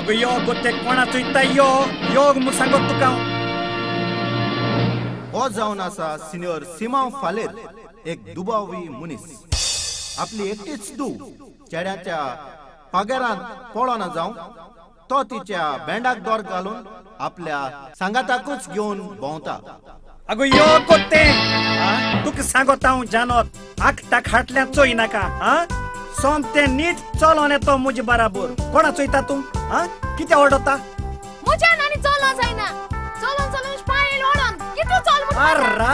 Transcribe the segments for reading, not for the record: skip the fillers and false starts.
अगो यो गो ते कोणा चोयता यो यो म्हूण सांगत तुका. हो जावन आसा सिनियर सिमांव फालेर, एक दुबावी मनीस. आपली एकटीच धूव चेड्याच्या पगारान पळोना जावं तो तिच्या बेंडाक दोर घालून आपल्या सांगाताकूच घेवन भोंवता. अगो यो गो ते तुका सांगत हांव जानत आकटा खाटल्यान चोय नाका. आं सोमतें नीट चलोन येतो म्हजे बराबर. कोणा चोयता तूं? आं कितें ओडता? म्हज्यान आनी चलो जायना. चलोन चलोन पांय ओडोन कितू चल म्हूण. आर्रा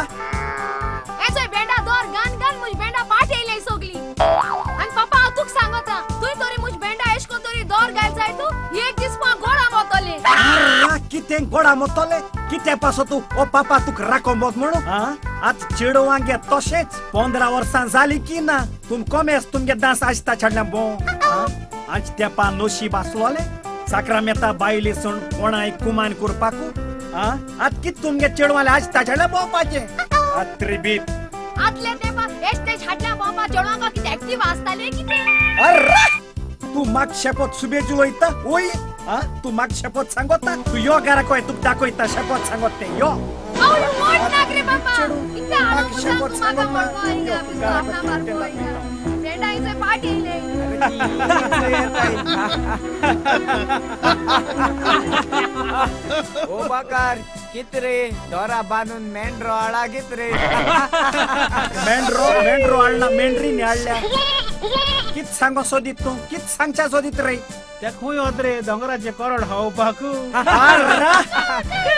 एचोय बेंडा दोर गान गान म्हज बेंडा पाट येयले सगली. आनी पापा हांव तुका सांगता तुवें तरी म्हज बेंडा एश कोन तरी दोर घाल जाय तूं एक दीस म्हाका गोडा मोतले. आर्रा कितें गोडा मोतले? कितें पासो तूं ओ पापा तुका राको मोत म्हणून? आतां चेडवांक गे तशेंच 15 वर्सां जाली की ना तुम कोमेस तुमगे दांस आसता छाडल्या भोंव. आज तेपा नशीब आसलोले साक्रामेता बायले सण कोणाय कुमान करपाकू. आत कित तुमगे चेडवाले आसता छाडल्या भोंवपाचें. आत्रिबीत आतले तेपा एश हाडल्या भोंवपा चेडवांक कितें एक्टीव आसताले कितें? अर्रा तूं म्हाका शेपोत सुबेज उलयता ओय. तूं म्हाका शेपोत सांगता? तूं यो घरा कोय तुका दाखयता शेपोत सांगत तें यो. ओ बाकार कित रे दोरा बांदून मेंढरो आळा कित रे? मेंढरो मेंढरो हाडला मेंढरी हाडल्या. कित सांगो सोदीत तूं? कित सांगच्या सोदीत रे? ते खूंय वत रे दोंगराचे करड खावपाक?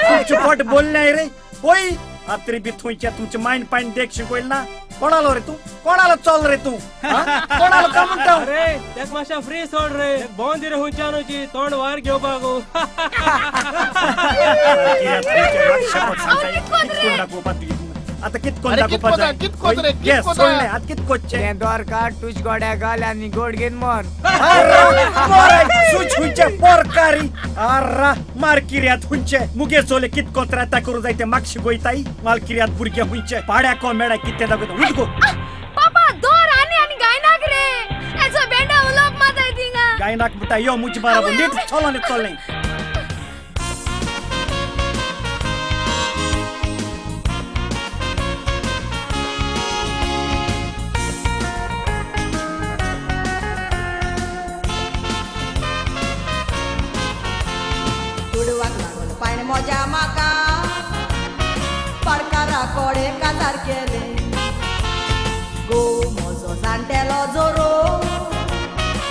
तुमचें पोट बोललें रे ओय. आत्री बी थंयच्या तुमचें मायंड पायंड देख शिकयल ना. कोणालो रे तूं? कोणालो चल रे तूं? कोणालो काय म्हणटा? अरे तेक मातशें फ्री सोड रे, भोंवन दी रे हुंच्यानुची तोंड वार घेवपाक. आता कित कोण दाखोवपा जाय? सोडलें आतां कित कोच्चें? दोर काड तुज गोड्या घाल आनी गोड घेवन मोर. सुच हुंचे पोरकारी. आर्रा मार किर्यात हुंचे मुगे चोले कित कोत्राता करूं जाय ते म्हाका शिकयताय. माल किर्यात भुरगे हुंचे पाड्या को मेळ्या कितें दाखयता उठ गो. पापा दोर आनी आनी गायनाक रे एचो बेंडा उलोवप माताय थिंगा. गायनाक म्हणटा यो मुजे बराबर नीट चलोन चल्लें. म्हज्या म्हाका पाडकारा कोडे काजार केले गो म्हजो जाणटेलो जोरो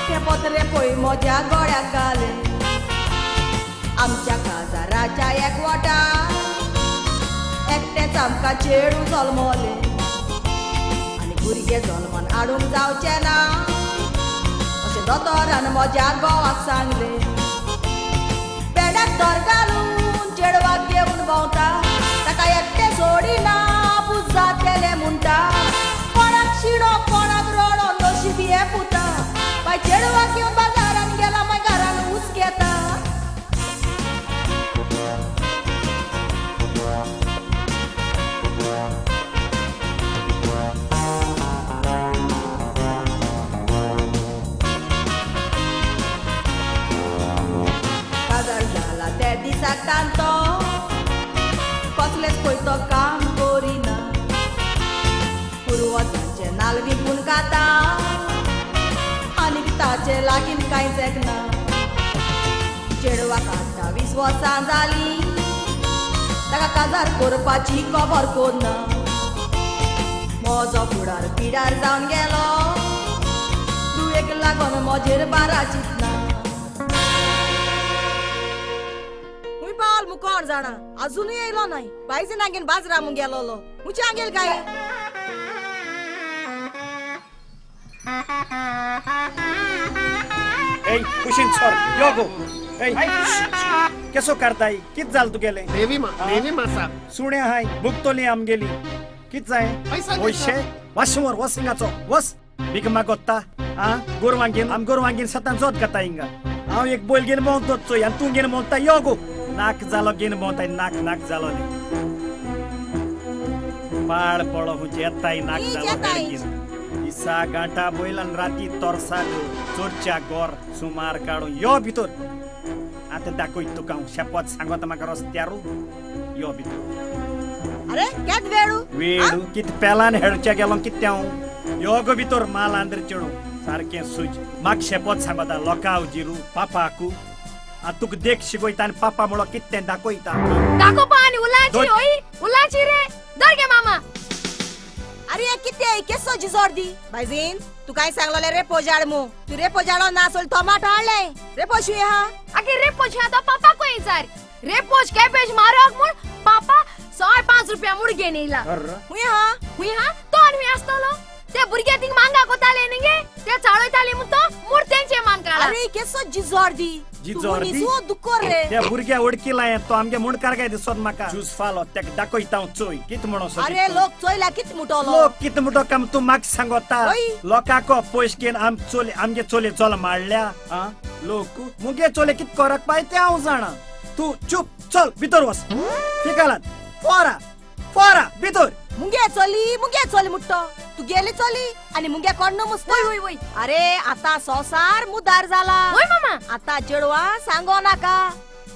ते पत्रे पळय म्हज्या गळ्याक घाले. आमच्या काजाराच्या एकवटा एकटेच आमकां चेडूं जल्मलें आनी भुरगें जल्मान हाडूंक जावचें ना अशें दोतोरान म्हज्या घोवाक सांगलें. पेड्याक दर घालून चेडवाक घेवन भोंवता ताका एकटें सोडिना पूज जातेलें म्हणटा. कोणाक शिणो कोणाक रडो नशीब हें पुता बाय चेडवाक घेवन बाजारान गेला मागीर घरान हुस्केता. काजार जाला त्या दिसाक तांतो कसलेंच पळय तो काम करिना. पुर्वजांचे नाल विकून खाता आनीक ताचे लागीं कांयच एकना. चेडवाक 28 वर्सां जालीं ताका काजार करपाची खबर कोन्ना. म्हजो फुडार पिडार जावन गेलो दुयेक लागून म्हजेर बारा चिंतना. पावल मु कोण जाणा अजूनय येयलो नाय. बायजे नागेन बाजरा मु गेलोलो मुचे आंगेल काय? ए कुशीन सर यो गो. ए केसो करताय? कित जाल तुगेलें? देवी मा देवी मासा सुणे हाय भुगतली आमगेली. कित जाय? पयशे वाशिमोर वस हिंगाचो वस भीक मागोत्ता. आं गोरवां घेवन आम गोरवां घेवन सतान जोत खाता हिंगा. हांव एक बैल घेवन भोंवतो चोय आनी तूं घेवन भोंवता यो गो. नाक जालो घेवन भोंवताय नाक नाक जालो न्ही पाड पडो हुंचे येताय नाक जालो घेवन दिसा गांठा बैल आनी राती तोरसाक चोरच्या गोर सुमार काडून यो भितर. आतां दाखयत तुका हांव शेपत सांगता म्हाका रस्त्यार यो भितर. अरे केद वेळू वेळू कित पेलान हेडच्या गेलो कितें हांव यो गो भितर मालांद्र चेडूं सारकें सुज म्हाका शेपत सांगता लोकां जिरू पापाकू आतां तुका देख शिकयता आनी पापा म्हणो कितें दाखयता. दाखोवपा आनी उलाची होय उलाची रे धर गे मामा. अरे कितें केसो जिजोर दी बायजीन तू काय सांगलोले रे पोजाड मू तू रे पोजाडो ना सोल टोमाटो हाडले रे पोशू हा. आगे रे पोज हा तो पापा को विचार रे पोज कॅबेज मारक म्हूण पापा 5.5 रुपया मुड घेवन येयला. हुंय हा हुंय हा तो आनी हुंय आसतलो ते भुरगे थिंग मांगा कोताले न्ही गे ते चाळयताले म्हूण तो मूड तेंचे मान काडला. अरे केसो जिजोर दी जिजोर दी दुकोर रे त्या भुरग्या ओडकीला तो आमगे मुंडकार काय दिसत म्हाका ज्यूस फालो तेका दाखयता हांव चोय कित म्हणो. अरे लोक चोयला कित मुटोलो लोक कित मुटो काम तूं म्हाका सांगता लोकांक पयशे घेवन आम चोले आमगे चोले चल माडल्या लोक मुगे चोले कित करक पाय तें हांव जाणा. तूं चूप चल भितर वच फिकालात फोरा फोरा भितर. मुगे चली मुगे चली मुट्टो तू गेली चली आणि मुगे कोण मुसता. वय वय अरे आता संवसार मुदार जाला. वय मामा आता चेडवा सांगो नाका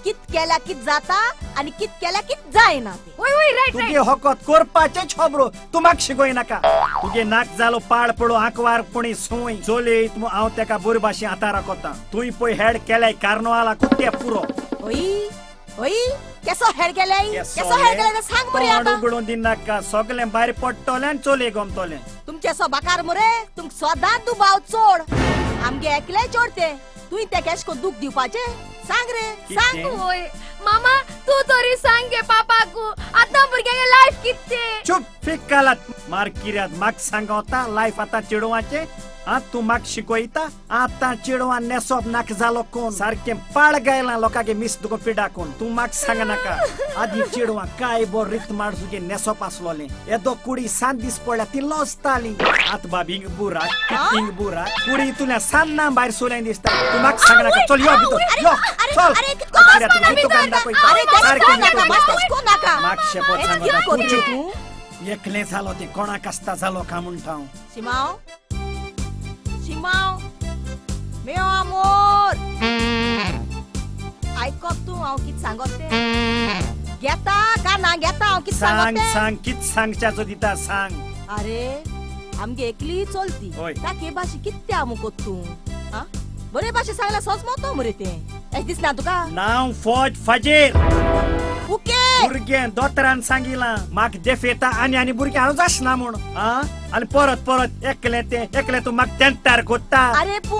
कित केल्या कित जाता आणि कित केल्या कित जायना ते. वय वय राईट तुगे हकत करपाचे छबरो तूं म्हाका शिकय नाका. तुगे नाक जालो पाड पडो आंकवार पुणी सूय चोले हांव तेका बरे भाशेन आतां राखता. तुय पळय हेड केल्याय कार्नवाला कुत्ते पुरो. ओय ओय केसो हेड केल्याय केसो हेड केल्याय सांग मरे आता. उगडून दिनाका सगळें भायर पडटलें आनी चोले गमतलें. तुमचे सो बाकार मरे तुमक सदां दुबाव चोड आमगे एकले चोडते तुय ते केशको दुख दिवपाचे सांग रे सांग. होय मामा तू तरी सांग गे पापाकू आतां भुरग्यांगे लायफ कितें. चुप फिकालात मार किऱ्यात म्हाका सांगता लायफ आतां चेडवाचें आं तूं म्हाका शिकयता आतां चेडवान नेसप नाका जालो कोण सारकें पाड गायलां लोकांगे मिस तुका पिडाकून तूं म्हाका सांग नाका. आदी चेडवां काय बरो रित माणसुगे नेसप आसलोलें येदो कुडी 7 दीस पडल्या ती लजताली. आतां बाब हिंग बुराक हिंग बुराक कुडी तुल्या सान्नां भायर सोल्यान दिसता. तूं म्हाका सांग नाका चल यो भितर यो चल. म्हाका शेपत सांगता तूं चूप एकलें जालो तें कोणाक आसता जालो काय म्हणटा हांव. शिमाव शिमाव मेव आमोर आयकत तूं हांव कित सांगत तें घेता का ना घेता हांव कित सांगत तें सांग कित सांगच्याचो दिता सांग. अरे आमगे एकली चलती ताके भाशे कित्या आमू कोत तूं आं बरे भाशे सांगल्यार सोजमतो मरे तें एश दिसना तुका. नांव फौज फाजेर ओके भुरगें दोतरान सांगिलां म्हाका देफेता आनी आनी भुरगें हांव जासना म्हूण आं आनी परत परत एकलें तें एकलें तूं म्हाका तेंतार कोत्ता. अरे पूण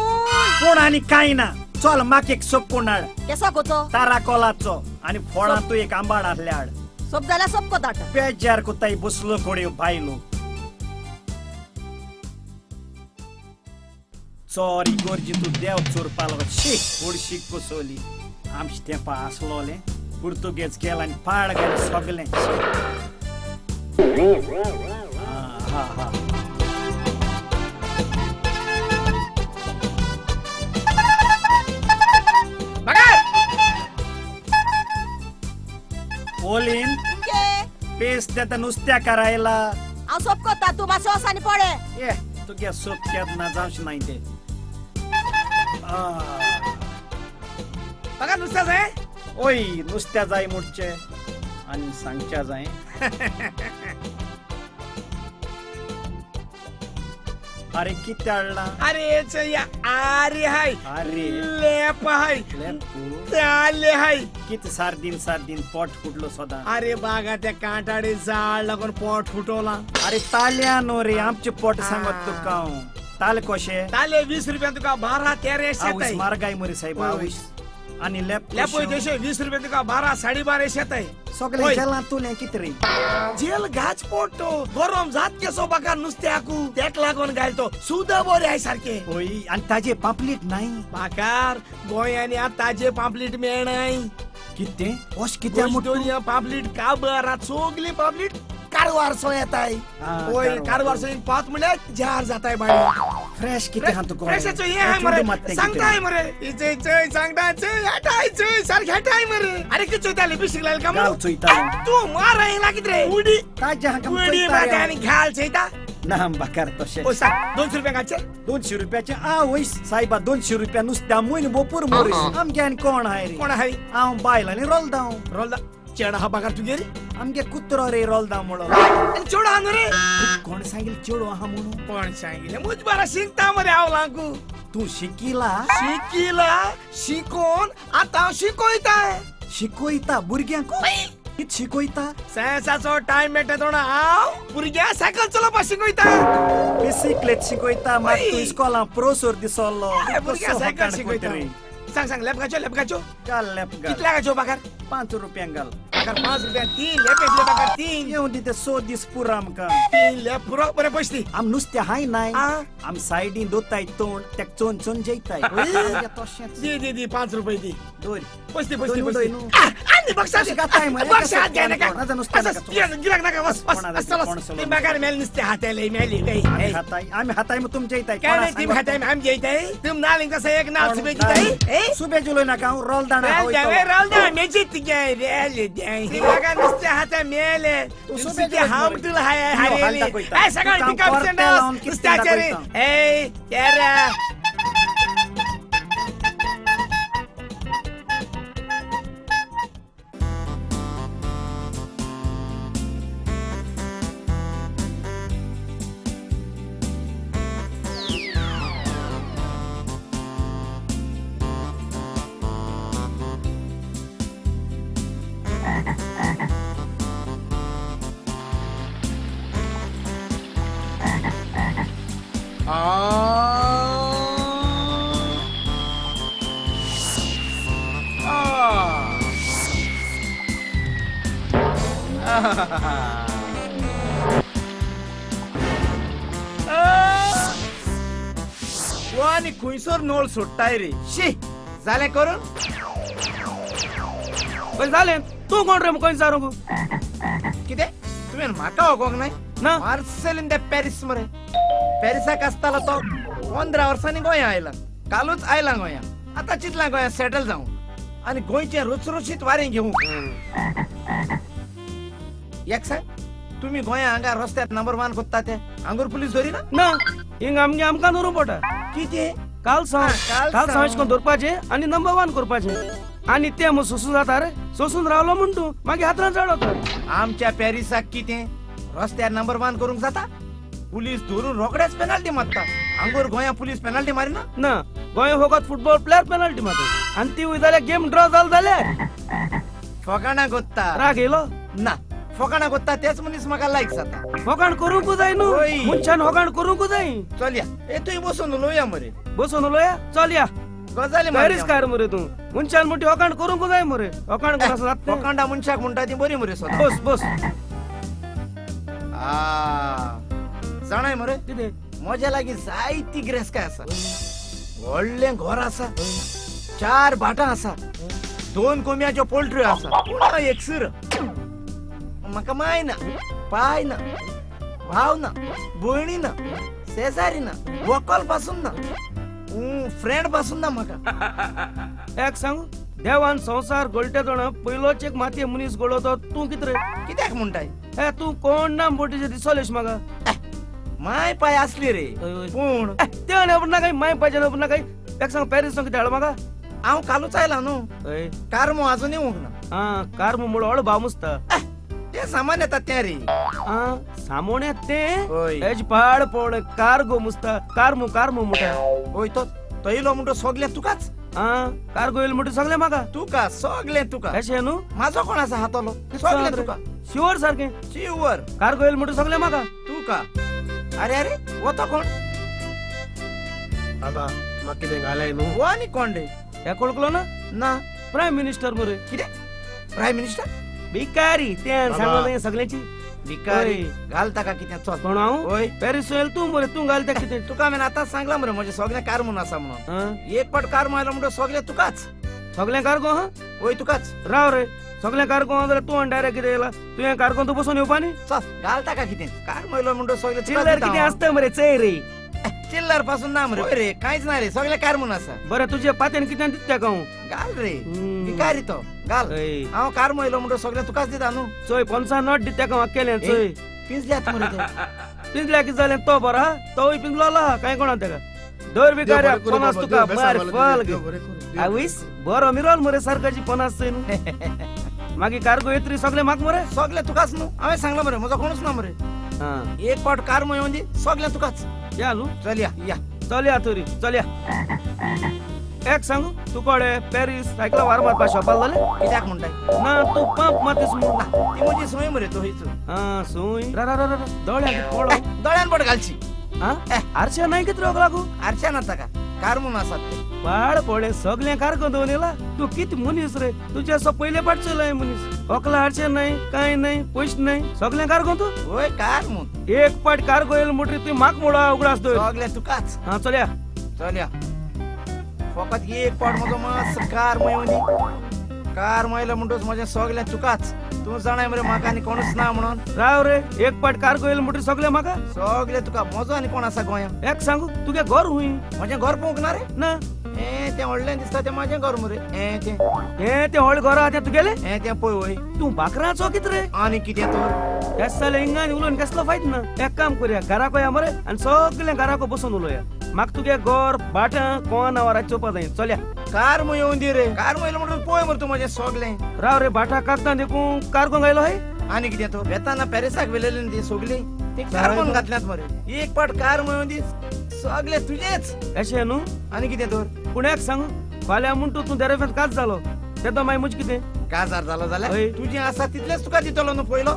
पूण आनी कांय ना चल म्हाका एक सोपकोण हाड. केसो कोचो तारा कोलाचो आनी फोळां तूं एक आंबाड आहले हाड. सोप जाल्यार सोप कोता बेजार कोत्ताय बसलो कोडयो बायलो चोरी गोरजी तूं देव चोरपालो शी उडशी कोसोली आमचे तेंपा आसलोलें पुर्तुगेज गेला आनी पाड गेलें सगळें. हा हा ओलीन पेस देता नुस्त्या करायला हांव सोप कोता तूं मातशें वच आनी पडे. ए तुगे सोप केन्ना जावचें नाय तें. बघा नुस्त्या जाय. ओय नुस्त्या जाय मुटचे आनी सांगच्या जाय. अरे कितें हाडलां? अरे आरे हाय अरे लेप हाय ताले हाय कित सार दिन पोट फुटलो सदां. अरे बागा त्या कांटाडे जाळ लागून पोट फुटवला. अरे ताल्या न्हू रे आमचें पोट सांगत तुका हांव. ताले कशे? ताले 20 रुपया तुका 12 13 शेत. मारगाय मरे साहेब आनी लेप लेप तशे 20 रुपया तुका 12 12.5 शेत. सगळे जेलां तुलें कितें रे? जेल घाच पोटो गरम जात केसो बाका नुस्त्याकू तेक लागून घालतो सुद्धा बरे आहे सारखे. ओय आनी ताजे पांपलीट नाय बाकार गोंयांनी आतां ताजे पांपलीट मेळनाय. कितें अशें कित्याक म्हणटा? पांपलीट काबर सगली पांपलीट कारवार सो येताय. ओय कारवार सो पांच म्हणल्यार जार जाताय बाई. फ्रेश कितें हा तुका? फ्रेशाचो हे हाय मरे सांगताय मरे इचे चोय सांगता चोय हटाय चोय सारखे हटाय मरे. अरे कितें चोयताले बिशीक लायल का चोयता तूं मार लागीत रे उडी ताज्या उडी मारता आनी घाल चोयता. ना बाकार तशें. ओ सांग, 200 रुपया घालचे. 200 रुपयाचे आवयस सायबा, 200 रुपया नुस्त्या म्हयनो भोपूर मोरीस. आमगे आनी कोण हाय रे? कोण हाय? हांव बायल आनी रोलदांव. रोलदांव चेडो हा बाकार तुगेर? आमगे कुत्रो रे रोलदांव म्हणून. आनी चेडो हा न्हू रे? कोण सांगिल चेडो आहा म्हणून? कोण सांगिल्लें? मुज बारा शिकता मरे हांव लागू. तूं शिकिला? शिकिला, शिकोन आतां हांव शिकोयता. शिकोयता भुरग्यांक? कित शिकोयता? सायन्साचो टायम मेळटा तोणा हांव भुरग्यांक सायकल चलोवपाक शिकोयता. बिसिक्लेट शिकोयता? मात तूं इस्कोलां प्रोसोर दिसलो. भुरग्यांक सायकल शिकोयता. सांग सांग, लेप घालच्यो, लेप घालच्यो. घाल लेप घाल. कितल्या घालच्यो बाकार? 5 रुपयांक घाल. बाकार 5 रुपया 3 लेप येतले बाकार 3. येवं दी ते 100 दीस पुरो आमकां. 3 लेप पुरो. बरें पयशे दी. आम नुस्तें हाय नाय, आम सायडीन दोताय तोंड तेक चोन चोन जेयताय. तशेंच दी दी दी 5 रुपये दी. दोन पयशे दी, पयशे दी, दोन पयशे न्हू. आनी बक्षास घाताय मरे. बक्षास हात घेयनाका. कोणाचा नुस्तें नाका. गिराक नाका. बस बस कोणाचा चल कोण बस. सोलो ती बाकार मेल नुस्तें हातायले मेली. आमी हाताय, आमी हाताय मग तुमच्या येताय. काय नाही, ती हाताय आम जेयताय. तुम नालिंग तसं एक नाल सुबे दिताय. सुबे जुलोय नाका, हांव रोल दाणा. रोल द्या, रोल द्या, मेजी तुगे रेल द्या. ती बाकार नुस्तें हाताय मेले. तूं सुबे नुस्तें जुलोय हाम मरे. तुला हाय यो, हाय. हाल दाखयता. ए सगळं तुका पिकअप हांव सेंटर लावन कितें नुस्त्याचे रे. दाखयता. ए तेरा. आनी खुंयसर नोळ सोडटाय रे. शी जालें करून बरें जालें. तूं कोण रे खंय विचारूंक? कितें तुवें म्हाका वळखोंक नाय? ना. मार्सेल इन the Paris मरे. पॅरिसाक आसतालो तो 15 वर्सांनी गोंया आयला. कालूच आयला गोंया. आतां चिंतलां गोंया सेटल जावं आनी गोंयचें रुचरुचीत वारें घेवंक. एक सांग, तुमी गोंया हांगा रस्त्यार नंबर 1 कोत्ता ते हांगूर पुलीस धरिना? ना, हिंग आमगे आमकां धरूंक पडटा. कितें? काल सांग, काल काल सांग अशें करून धरपाचें आनी नंबर 1 करपाचें. आनी तें मग सोसून जाता रे. सोसून रावलो म्हण तूं मागीर हातरान चडवता. आमच्या पॅरिसाक कितें रस्त्यार नंबर 1 करूंक जाता? पुलीस धरून रोखडेच पेनल्टी मारता. हांगूर गोंया पुलीस पेनल्टी मारिना? ना, गोंय फकत फुटबॉल प्लेयर पेनल्टी मारता आनी ती वयता गेम ड्रॉ जालो जाल्यार फकाणां कोत्ता. राग येयलो? ना, फकाणां कोत्ता तेच मनीस म्हाका लायक जाता. फकाण करूंक जाय न्हू मनशान, फकाण करूंक जाय. चल या, ए तुंय बसून उलोवया मरे. बसून उलोवया, चल या. गजाली पॅरीस कार मरे तूं मनशान मोठी फकाण करूंक जाय मरे. फकाण करून जाता. फकांडा मनशाक म्हणटा ती बरी मरे सदां. बस बस. जाणाय मरे कितें? म्हज्या लागीं जायती गिरेस्तकाय आसा. व्हडलें घर आसा, 4 भाटां आसा, 2 कोंबयांच्यो पोल्ट्री आसा. पूण हांव एकसुरो. म्हाका माय ना, पाय ना, भाव ना, भयणी ना, शेजारी ना, व्हंकल पासून ना, फ्रेंड पासून ना म्हाका. एक सांगू, देवान संवसार घोळटे जाणा पयलोच एक मातये मनीस घडोवतो. तूं कितें रे? कित्याक म्हणटाय? हे तूं कोण ना बोटीचे दिसलेश म्हाका. माय पाय आसली रे पूण ते आनी ना काय माय पायचे ना काय. एक सांग, पॅरीस कितें हाडलो म्हाका? हांव कालूच आयला न्हू. कार्मो आजून येवंक ना. आं, कार्मो म्हूण व्हडलो भाव मुसता. ते सामान येता तें रे. आं, सामोण येता तें? हेज पाड पड कार्गो मुसता. कार्मो कार्मो म्हणटा. हय, तो येयलो म्हणटो सगळें तुकाच. आं, कार्गो येयलो म्हणटो सगळें म्हाका. तुका सगळें तुका. अशें न्हू? म्हाजो कोण आसा हातलो? सगळें तुका. शिवर सारकें. शिवर. कार्गो येयलो म्हणटो सगळें म्हाका. तुका. अरे अरे वो तो कोण? बाबा म्हाका कितें घालाय न्हू. वो आनी कोण रे? हे वळखलो ना? ना. प्रायम मिनिस्टर मरे. कितें? Prime minister? भिकारी ते सांगला सगळ्यांची. भिकारी घाल ताका कितें. चल कोण हांव? पॅरीस येयल तूं मरे, तूं घाल ताका कितें. तुका हांवें आतांच सांगलां मरे म्हजें सगळें कार म्हणून आसा म्हणून. एक पाट कार आयलो म्हणटो सगळें तुकाच. सगळें कार्गो? हा वय तुकाच. राव रे, सगळें कार्गो जाल्यार तूं डायरेक्ट कितें येयला? तुवें कार्गो तूं बसून येवपा न्ही. चल घाल ताका कितें. कार आयलो म्हणटो सगळें चिल्लर कितें आसता मरे चय रे. चिल्लर पासून ना मरे रे, कांयच ना रे, सगळें कार म्हणून आसा. बरें तुजे पातेन कितें दिता ताका हांव? घाल रे, भिकारी तो घाल. हांव कार आयलो म्हणटो सगळें तुकाच दिता न्हू. चोय 50 नोट दिता ताका हांव केलें. चोय पिंजल्यात मरे ते. पिंजल्या कितें जालें तो बरो आहा तोय पिंजलोलो आहा कांय कोणा तेका दर बी कार्या पन्नास तुका मार फल आवयस बरो मिरोल मरे सारकाची 50 न्हू. मागीर कार्गो येतरी सगळे म्हाका मरे सगळे तुकाच न्हू हांवें सांगलां मरे म्हजो कोणूच ना मरे. एक पावट कार येवन दी सगळें तुकाच. या न्हू चल या या चल या तरी चल या. एक सांगू तूं कोडे पॅरीस सायकला वार मारपा शॉपार जालें कित्याक म्हणटाय ना तूं पंप मातीस म्हूण ना ती म्हजी सूय मरे तोहीच. आं सूय रा रा रा दोळ्याक पळो दोळ्यान पड घालची. आरशा नाही कितें रोग लागू आरशा ना ताका कार म्हणून आसात ते पाड पडे सगळें कारगो दवरून येला. तूं कितें मनीस रे तुजे असो पयले पाट चलय मनीस ओकला आरशे नाही कांय नाही पयशे नाही सगळें कारगो तूं. वय कार म्हूण एक पाट कारगो येयल म्हणटरी तुवें म्हाका मोडा उगडास दवर सगळें तुकाच. हां चलया चलया फकत एक पाट म्हजो मातसो कार येवन दी. कार मयलो म्हणटच म्हजें सगळें तुकाच. तूं जाणाय मरे म्हाका आनी कोणूच ना म्हणून. राव रे एक पाट कारगो येयल म्हणटरी सगळें म्हाका सगळें तुका. म्हजो आनी कोण आसा गोंयांत? एक सांगू तुगे घर हुंय? म्हजें घर पळोवंक ना रे. ना ए तें व्हडलें दिसता तें म्हाजें घर मरे. ए तें हें तें व्हडलें घर आहा तें तुगेलें? हें तें पळय वय. तूं बाकराचो कितें रे? आनी कितें तर हें जालें हिंगा उलोवन कसलो फायदो ना. एक काम करया घराको या मरे आनी सगळें घराको बसून उलोवया. म्हाका तुगे घर भाटां कोणा नांवार चोवपा जाय. चलया कार मग येवन दी रे. कार मग येयलो म्हणटकच पळय मरे तूं म्हजें सगळें. राव रे भाटां कागदां देखून कारगो घायलो हय? आनी कितें तर वेताना पॅरिसाक व्हेलेली ती सगळी ती कार म्हणून घातल्यात मरे. एक पाट कार मग येवन दी सगळें तुजेच. अशें न्हू? आनी कितें तर पूण एक सांगू फाल्यां म्हूण तूं देरेफेंत काज जालो तेदो मागीर म्हजें कितें? काजार जालो जाल्यार तुजें आसा तितलेंच तुका दितलो न्हू पयलो.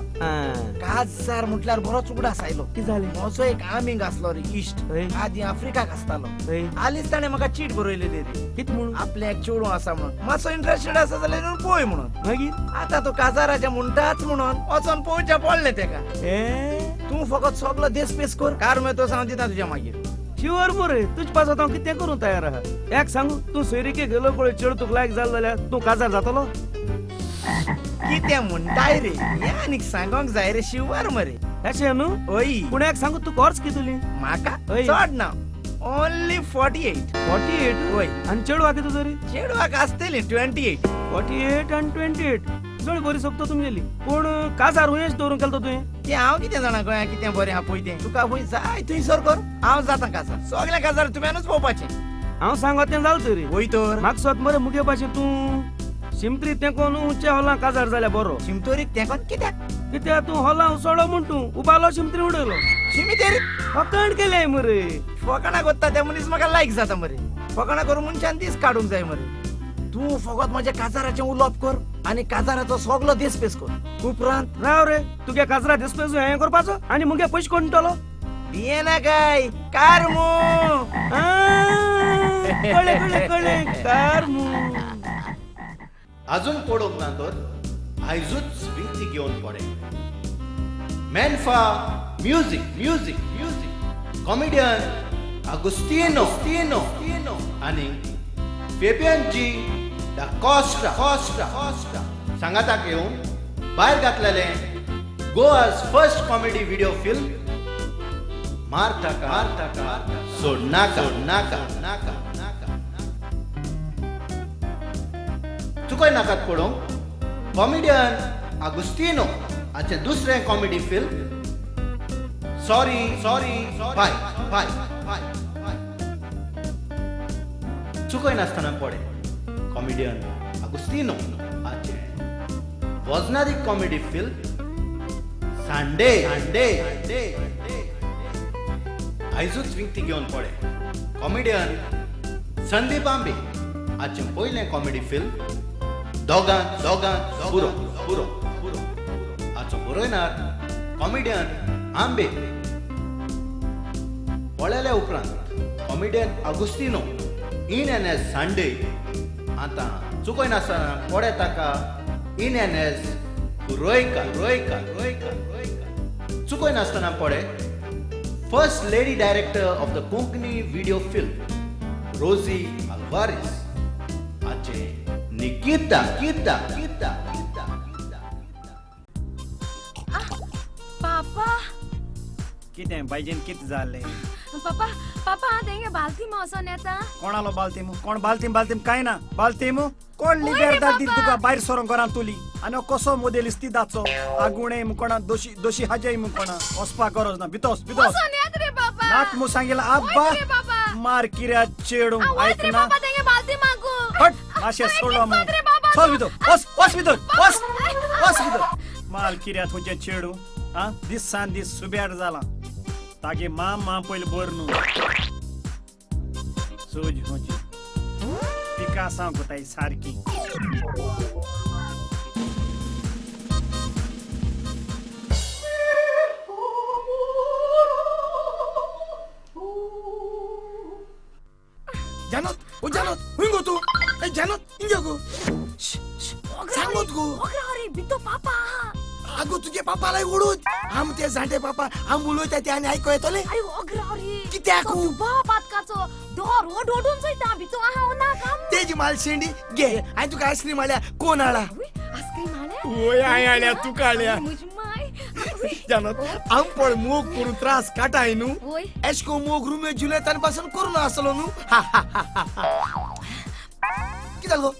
काजार म्हटल्यार बरोच उगडास आयलो. कितें जालें? म्हजो एक आमीग आसलो रे इश्ट. आदीं आफ्रिकाक आसतालो. हालींच ताणें म्हाका चीट बरयलेली रे. कितें म्हणून? आपलें एक चेडूं आसा म्हणून मातसो इंट्रस्टेड आसा जाल्यार पळय म्हणून. मागीर आतां तो काजाराचें म्हणटाच म्हणून वचोन पळोवचें पडलें तेका. तूं फकत सगलो देसपेस कर कार मेळटोच हांव दिता तुज्या मागीर. शिवर मरे तुजे पासत हांव कितें करूं तयार आहा. एक सांगू तूं सोयरीके गेलो पळय चेडूं तुका लायक जालें जाल्यार तूं काजार जातलो? कितें म्हणटाय रे हें आनीक सांगोंक जाय रे. शिवर मरे. अशें न्हू? हय. पूण एक सांगू तुका वर्स कितली? म्हाका चड ना ओन्ली 48. 48? हय. आनी चेडवाक कितू तरी? चेडवाक आसतली 28. 48 आनी 28 चड बरी सोबता तुमगेली. पूण काजार हुंयच दवरूंक केलो तुवें? तें हांव कितें जाणा गोंया कितें बरें आहा पळय तें. तुका खंय जाय थंयसर कर हांव जाता काजार. सगळें काजार तुवेंनूच पळोवपाचें. हांव सांगत तें जालें तरी. वय तर म्हाका सोद मरे मुगे भाशेन तूं शिमतरी तेंकोन उंचे हॉलां काजार जाल्यार बरो. शिमतोरीक तेंकोन कित्याक? कित्याक तूं हॉलां उसळो म्हूण तूं उबालो शिमतरी उडयलो. शिमितेरी फकाण केलें मरे. फकाणां कोत्ता त्या मनीस म्हाका लायक जाता मरे. फकाणां करून मनशान दीस काडूंक जाय मरे. तूं फकत म्हज्या काजाराचें उलोवप कर आनी काजाराचो सगलो देसपेस कर. उपरांत राव रे तुगे काजरा देसपेस हें करपाचो आनी मुगे पयशे कोण दितलो? दियेना काय कार मू. कळ्ळें कळ्ळें कळ्ळें कार मू. अजून पडोवंक ना तर आयजूच विकती घेवन पडे. मेनफा music music music comedian Agustino Tino Tino आनी फेबियन जी दा कॉस्टा कॉस्टा कॉस्टा सांगाताक येवन भायर घातलेलें Goa's first comedy video film मार ताका मार ताका सोडनाका नाका नाका नाका. चुकय नाकात पडोवंक कॉमेडियन आगुस्तिनो हाचें दुसरें comedy film sorry sorry bye bye bye bye. चुकय नासतना पडे कॉमेडियन आगुस्तिनो हाचें वजनारी कॉमेडी फिल्म सांडे सांडे सांडे. आयजूच विकती घेवन पडे कॉमेडियन संदीप आंबे हाचें पयलें कॉमेडी फिल्म दोगां दोगां पुरो पुरो पुरो हाचो बरयणार कॉमेडियन आंबे. पळयल्या उपरांत comedian Agustino in N S Sande आतां चुकय नासतना पडे ताका इन एन एस रोयका रोयका रोयका रोयका. चुकय नासतना पडे first lady director of the Konkani video film Rosy Alvares हाचें निकिता किता किता किता. पापा कितें बायजेन कितें जालें? पापा पापा हांव तेंगे बालतीम वचोन येता. कोणालो बालतीम? कोण बालतीम बालतीम काय ना बालतीम कोण लिबेरदार दिल तुका भायर सरोंक घरान तुली आनी कसो मोदेल इस्तिदाचो आगुणे मुकोणा दोशी दोशी हाजय मुकोणा वचपाक गरज ना. भितोस भितोस वचोन येत रे बाबा. नाक मु सांगिला आब्बा मार किऱ्या चेडू ऐक ना. हट माशे सोडलो मग चल भितर वच वच भितर वच वच भितर. माल किऱ्या तुजें चेडू आ दिसान दीस सुब्यार जाला तागे माम माम पयलीं बर न्हू सोज होची पिकासां कोताय सारकी. जानत ओ जानत हुई गो तू ए जानत इंगे गो सांगत गो अरे बितो पापा आगो तुझे पापाला उडूत आम ते जाणटे पापा आम उलयता ते आनी आयको येतले. अरे ओगरा रे कित्याक बापातकाचो दोर ओड ओडून चोयता बितो आहा ना काम तेजी माल शेंडी घे. आनी तुका आयस्क्रीम आल्या कोण हाडा? आयस्क्रीम हाडल्या? वय हांवें हाडल्या तुका हाडल्या. म्हजी माय जानत आम पळ मोग करून त्रास काटाय न्हू एशको मोग रुमे जुलेतान पासून करून आसलो न्हू. कितें जालें गो?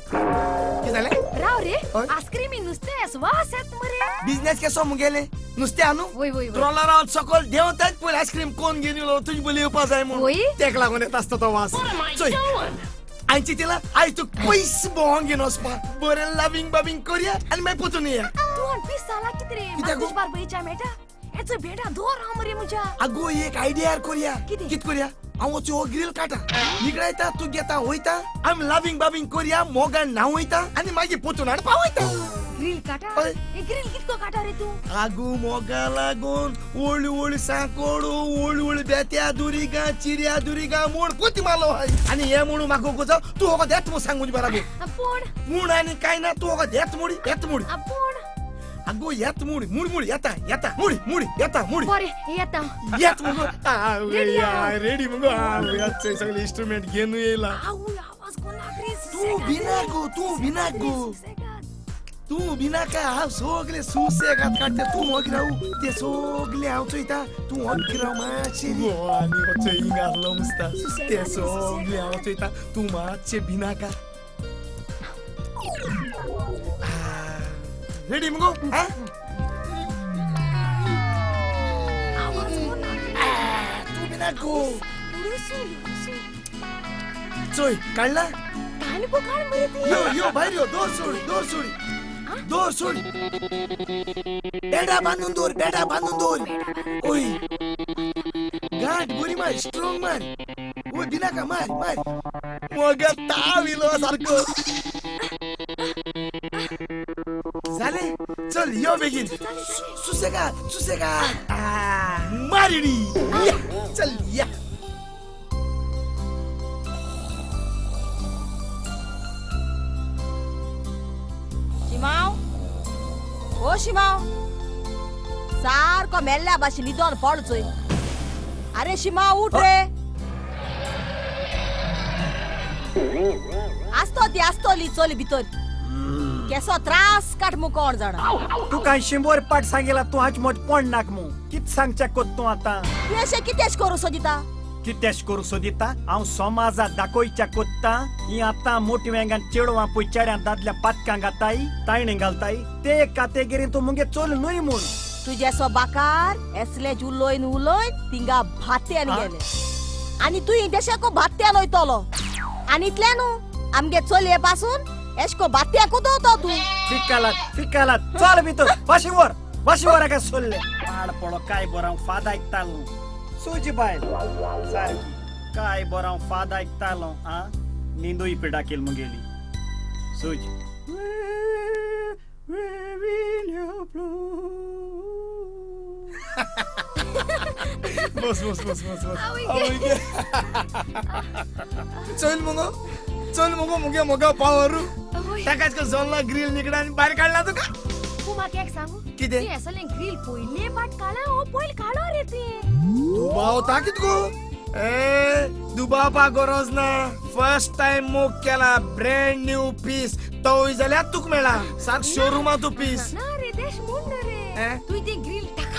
कितें जालें? राव रे आयस्क्रीमी नुस्तें वास येत मरे. बिजनेस केसो मुगेले नुस्तें आनू ट्रॉलरान सकयल देंवतात पयलीं आयस्क्रीम कोण घेवन येयलो तुजे बोली येवपा जाय म्हूण तेका लागून येता आसता तो वास. चोय आयची तिला आयज तूं पयस भोंवोंक घेवन वचपा बरें लवींग बाबींग करया आनी मागीर पोतून येया. तूं पीस जाला कितें रे? म्हाका तुजे बारबयच्या मेळटा हेचो बेडा दोर हांव मरे म्हज्या. आगो एक आयडियार करया. कितें करया? हांव वचूं हो ग्रील काटा निगळायता तूं घेता वयता आमी लवींग बाबींग करया मोगान न्हांवयता आनी मागीर पोतून हाड पावयता. ग्रील काटा? हे ग्रील कितको काटा रे तूं? आगो मोगा लागून व्हडली व्हडली सांकोडू व्हडली व्हडली बेत्या दुरिगा चिऱ्या दुरिगा म्हूण कोती मारलो हाय. आनी हे म्हणून म्हाका गो जावं तूं हो देत म्हूण सांग म्हजे बराबर. पूण पूण आनी कांय ना तूं हो देत मुडी येत मुडी. पूण अगो येत मुडी मुडी मुडी येता येता मुडी मुडी येता मुडी. बरें येता येत मुगो रेडी मुगो. सगळे इन्स्ट्रुमेंट घेवन येयला. आवाज कोणाक रे? तूं भिना गो तूं भिना गो तूं भिनाका. हांव सगळे सुसेगाद काडटा तूं ओगी राव ते सगळे हांव चोयता तूं ओगी राव मातशें. आनी वचो हिंगा आसलो मुसता ते सगळे हांव चोयता तूं मातशें भिनाका. रेडी मुगो? तूं भिनाका चोय काडला? यो यो भायर यो. दोर सोड दोर सोड दोर सोड. बेडा बांदून दवर बेडा बांदून दवर. ओय गांठ बरी मार स्ट्रॉंग मार. ओय भिनाका मार मार. मोगा ताव इलो सारको. जालें चल यो बेगीन. सुसेगाद सुसेगाद मारिडी चल या. शिमाव ओ शिमाव सारको मेल्ल्या भाशेन न्हिदोन पड चोय. अरे शिमाव उठ रे. आसतो ती आसतली चली भितर केसो त्रास काट मु कोण जाणा. तुका 100 पाट सांगिला तूं हाज मोट पड नाक मु. कित सांगच्या कोत तूं आतां? तूं अशें कितेंच करूं सोदिता? कितेंच करूं सोदिता? हांव समाजा दाखोवच्या कोत्ता ही आतां मोटी वेंगान चेडवां पळय चेड्यां दादल्या पातकां घाताय तायणे घालताय ते कातेगिरीन तूं मुगे चोल न्हय म्हूण. तुजे सो बाकार एसलेच उलोयन उलोयन तिंगा भात्यान गेले आनी तूं देशाको भात्यान वयतलो आनी इतल्यान न्हू आमगे चलये पासून एशको भात्याकूच वता तूं. फिकालात फिकालात चल भितर वाशीवर वाशीवर हाका सोडले पाड पडो काय बरो हांव फाद आयकतालो. सुजी बायल सारकी काय बरो हांव फाद आयकतालो. आ न्हिदूय पिडा केल मुगेली सुज. बस बस बस बस बस. चल मुगो चल मुगो मुगे मोगा पावरू ताकाच जोल्ला ग्रील निकडा आनी भायर काडला तुका. तूं म्हाका एक सांगू कितें? तूं असलें ग्रील पयले पाट काडला हो पयल काडो रे तुवें. दुबावता कित गो? ए दुबावपा गरज ना. फर्स्ट टायम मोग केला ब्रँड न्यू पीस तोय जाल्यार तुका मेळा सारक शोरुमा तूं पीस. ना रे देश म्हूण रे तुवें तें ग्रील टाका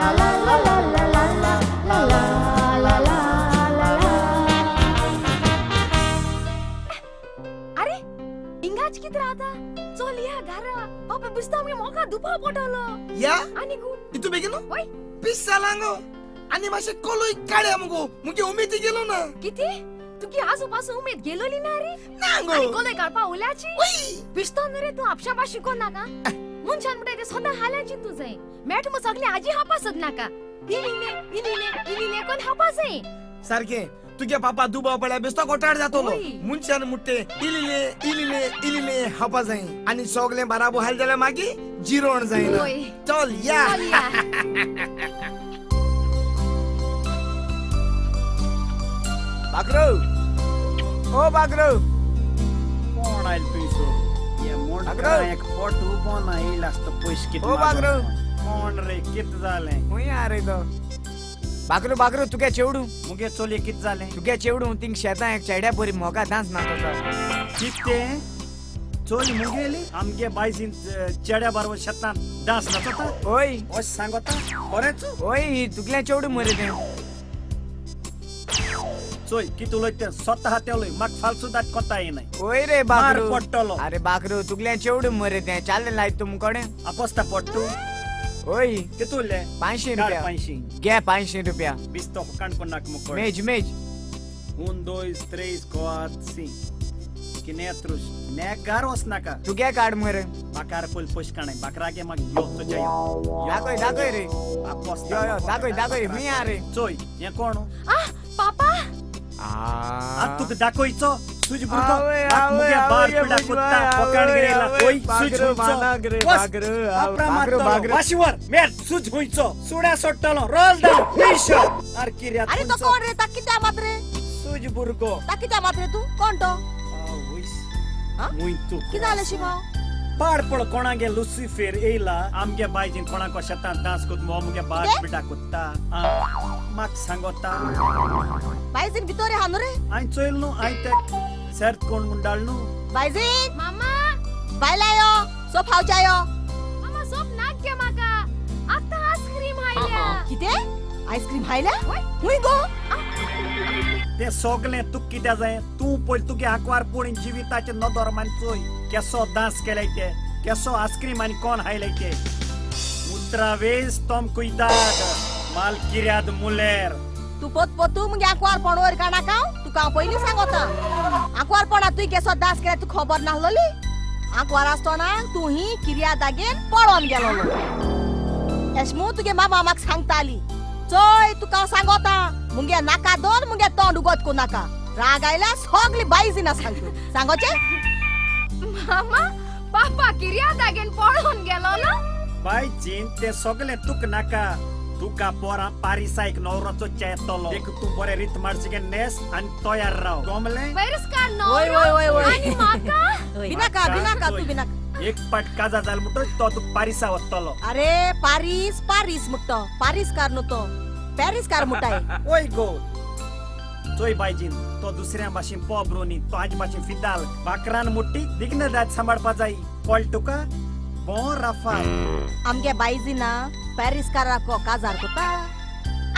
करपाची कितें राहता? चल या घरा. बापा बिस्ता आमगे मोका दुपाव पडलो. या? आनी गो. इतू बेगीन? वय. पीस जालां गो. आनी मातशें कोलोय काड्या मुगो. मुगे उमेदी गेलो ना. कितें? तुगी आजूपासून उमेद गेलोली ना रे? ना गो. आनी कोलोय काडपा उल्याची? वय. बिस्तो न्हू रे तूं आपशा भाशी कोण नाका? मनशान म्हणटा ते सदां हाल्याची तूं जाय. मेट मग सगळे आजी हापा सद नाका. इलिले इलिले इलिले कोण हापा जाय. सारकें. तुगे पापा दुबाव पडल्या बेस्तो कोटार जातलो. मनशान मुट्टे इलिले इलिले इलिले हापा जाय. आनी सगळें बाराबो हाल जाल्यार मागीर जिरोण जायना. चल या. बागरो ओ बागरो. कोण आयल तुयसो? हे मोंडका एक पोट उबो ना येयला आसता पयशे कितें. ओ बागरो. कोण रे कितें जालें? खंय आ रे तो? बागरो बागरो तुगे चेवडू. मुगे चोलये कितें जालें? तुगे चेवडू थिंग शेतां एक चेड्या बरी मोगा डांस नाचता. कितें? चोली मुगेली आमगे बायजीन चेड्या बरोबर शेतान डांस नाचता? ओय. अशें सांगता? खरेंच? ओय तुगलें चेवडू मरे तें. चोय कितें उलयता तें स्वता तें उलय. म्हाका फालसू दात कोता येनाय. ओय रे बागरो. मार पडटलो. अरे बागरो तुगलें चेवडू मरे तें. चाललें लायत तूं मुकोडे. आपोस्ता पडटू. ओय. कितू उरले? 500 रुपया. 500. घे 500 रुपया. बिस्तो काणकोणाक मुकोड. मेज मेज. 1 2 3 4 5 किनेत्रुस नेगार वचनाका. तुगे काड मरे. बाकार पयल पयशे काडनाय. बाकरागे मागीर यो तुज्या यो. दाखय दाखय रे. आपोस्ता. यो यो दाखय दाखय खंय आ रे. चोय हें कोण? आ पापा. आत तुका दाखयचो तुज भुरगो मुगे बार पिडा कुत्ता पोकाण गेला. ओय सुज हुंयचो. बागरो वाशीवर मेर सुज हुंयचो. सुड्या सोडटलो रोल डावन पयशो. आर किर्यात. अरे तो कोण रे? ता कित्या मात रे? सुज भुरगो. ता कित्या मात रे तूं? कोण तो? आवयस. मुय तूं कितें जालें शिमांव? पाड पड कोणागे लुसिफेर येयला आमगे बायजीन कोणाको शेतान डांस कोत मुगे बार पिडा कुत्ता म्हाका सांगता. बायजीन भितर हा न्हू रे? हांवें चोयल न्हू. हांवें ते सेर्त कोण म्हणटाल न्हू. बायजीन. मामा. बायला यो सोप हावच्या यो. मामा सोप नाक गे म्हाका. आतां आयस्क्रीम हायल्या. कितें? आयस्क्रीम हायल्या? खूंय गो? तें सगळें तुका कित्याक जाय? तूं पयलीं तुगे आंकवार पळोवन जिविताचेर नदर मान चोय. केसो डांस केलाय ते, केसो आयस्क्रीम आनी कोण हायलाय ते. उतरा वेज तोम कुयदाद माल किर्याद मुलेर. तूं पोत पोतू मुगे आंकवारपण वयर काडनाका. तुका हांव पयलीं सांगोता. आंकवारपणा तुवें केसो डांस केला तुका खबर नासलोली? आंकवार आसतना तूं ही किर्यादागेर पळोन गेलोलो. एश मू तुगे मामा म्हाका सांगताली. चोय तुका हांव सांगोता मुगे नाका दोन मुगे तोंड उगत करूं नाका. राग आयल्यार सगळी बायजिना सांगता. सांगोचें? मामा पापा किर्यादागेन पळोन गेलोलो. बायजीन तें सगळें तुका नाका. तुका पोरा पारिसा एक नवरोचो चेतलो. देखून तूं बरें रीत मारची नेस आनी तयार राव. गमलें? बरेस्कार नवरो आनी म्हाका? बिनाका बिनाका तूं बिनाका. एक पाट काजा जाल म्हणटच तो तुका पारिसा वतलो. अरे पारीस पारीस म्हणटा. पारीसकार न्हू तो, पॅरीसकार म्हणटाय. ओय गो चोय बायजीन तो दुसऱ्या भाशेन पोब्रो न्ही, तो हाजे भाशेन फिदाल. बाकरान मुट्टी दिग्नदाद सांबाळपा जाय. कळ्ळें तुका? बों राफाल. आमगे बायजीना पॅरीसकाराको काजार कोता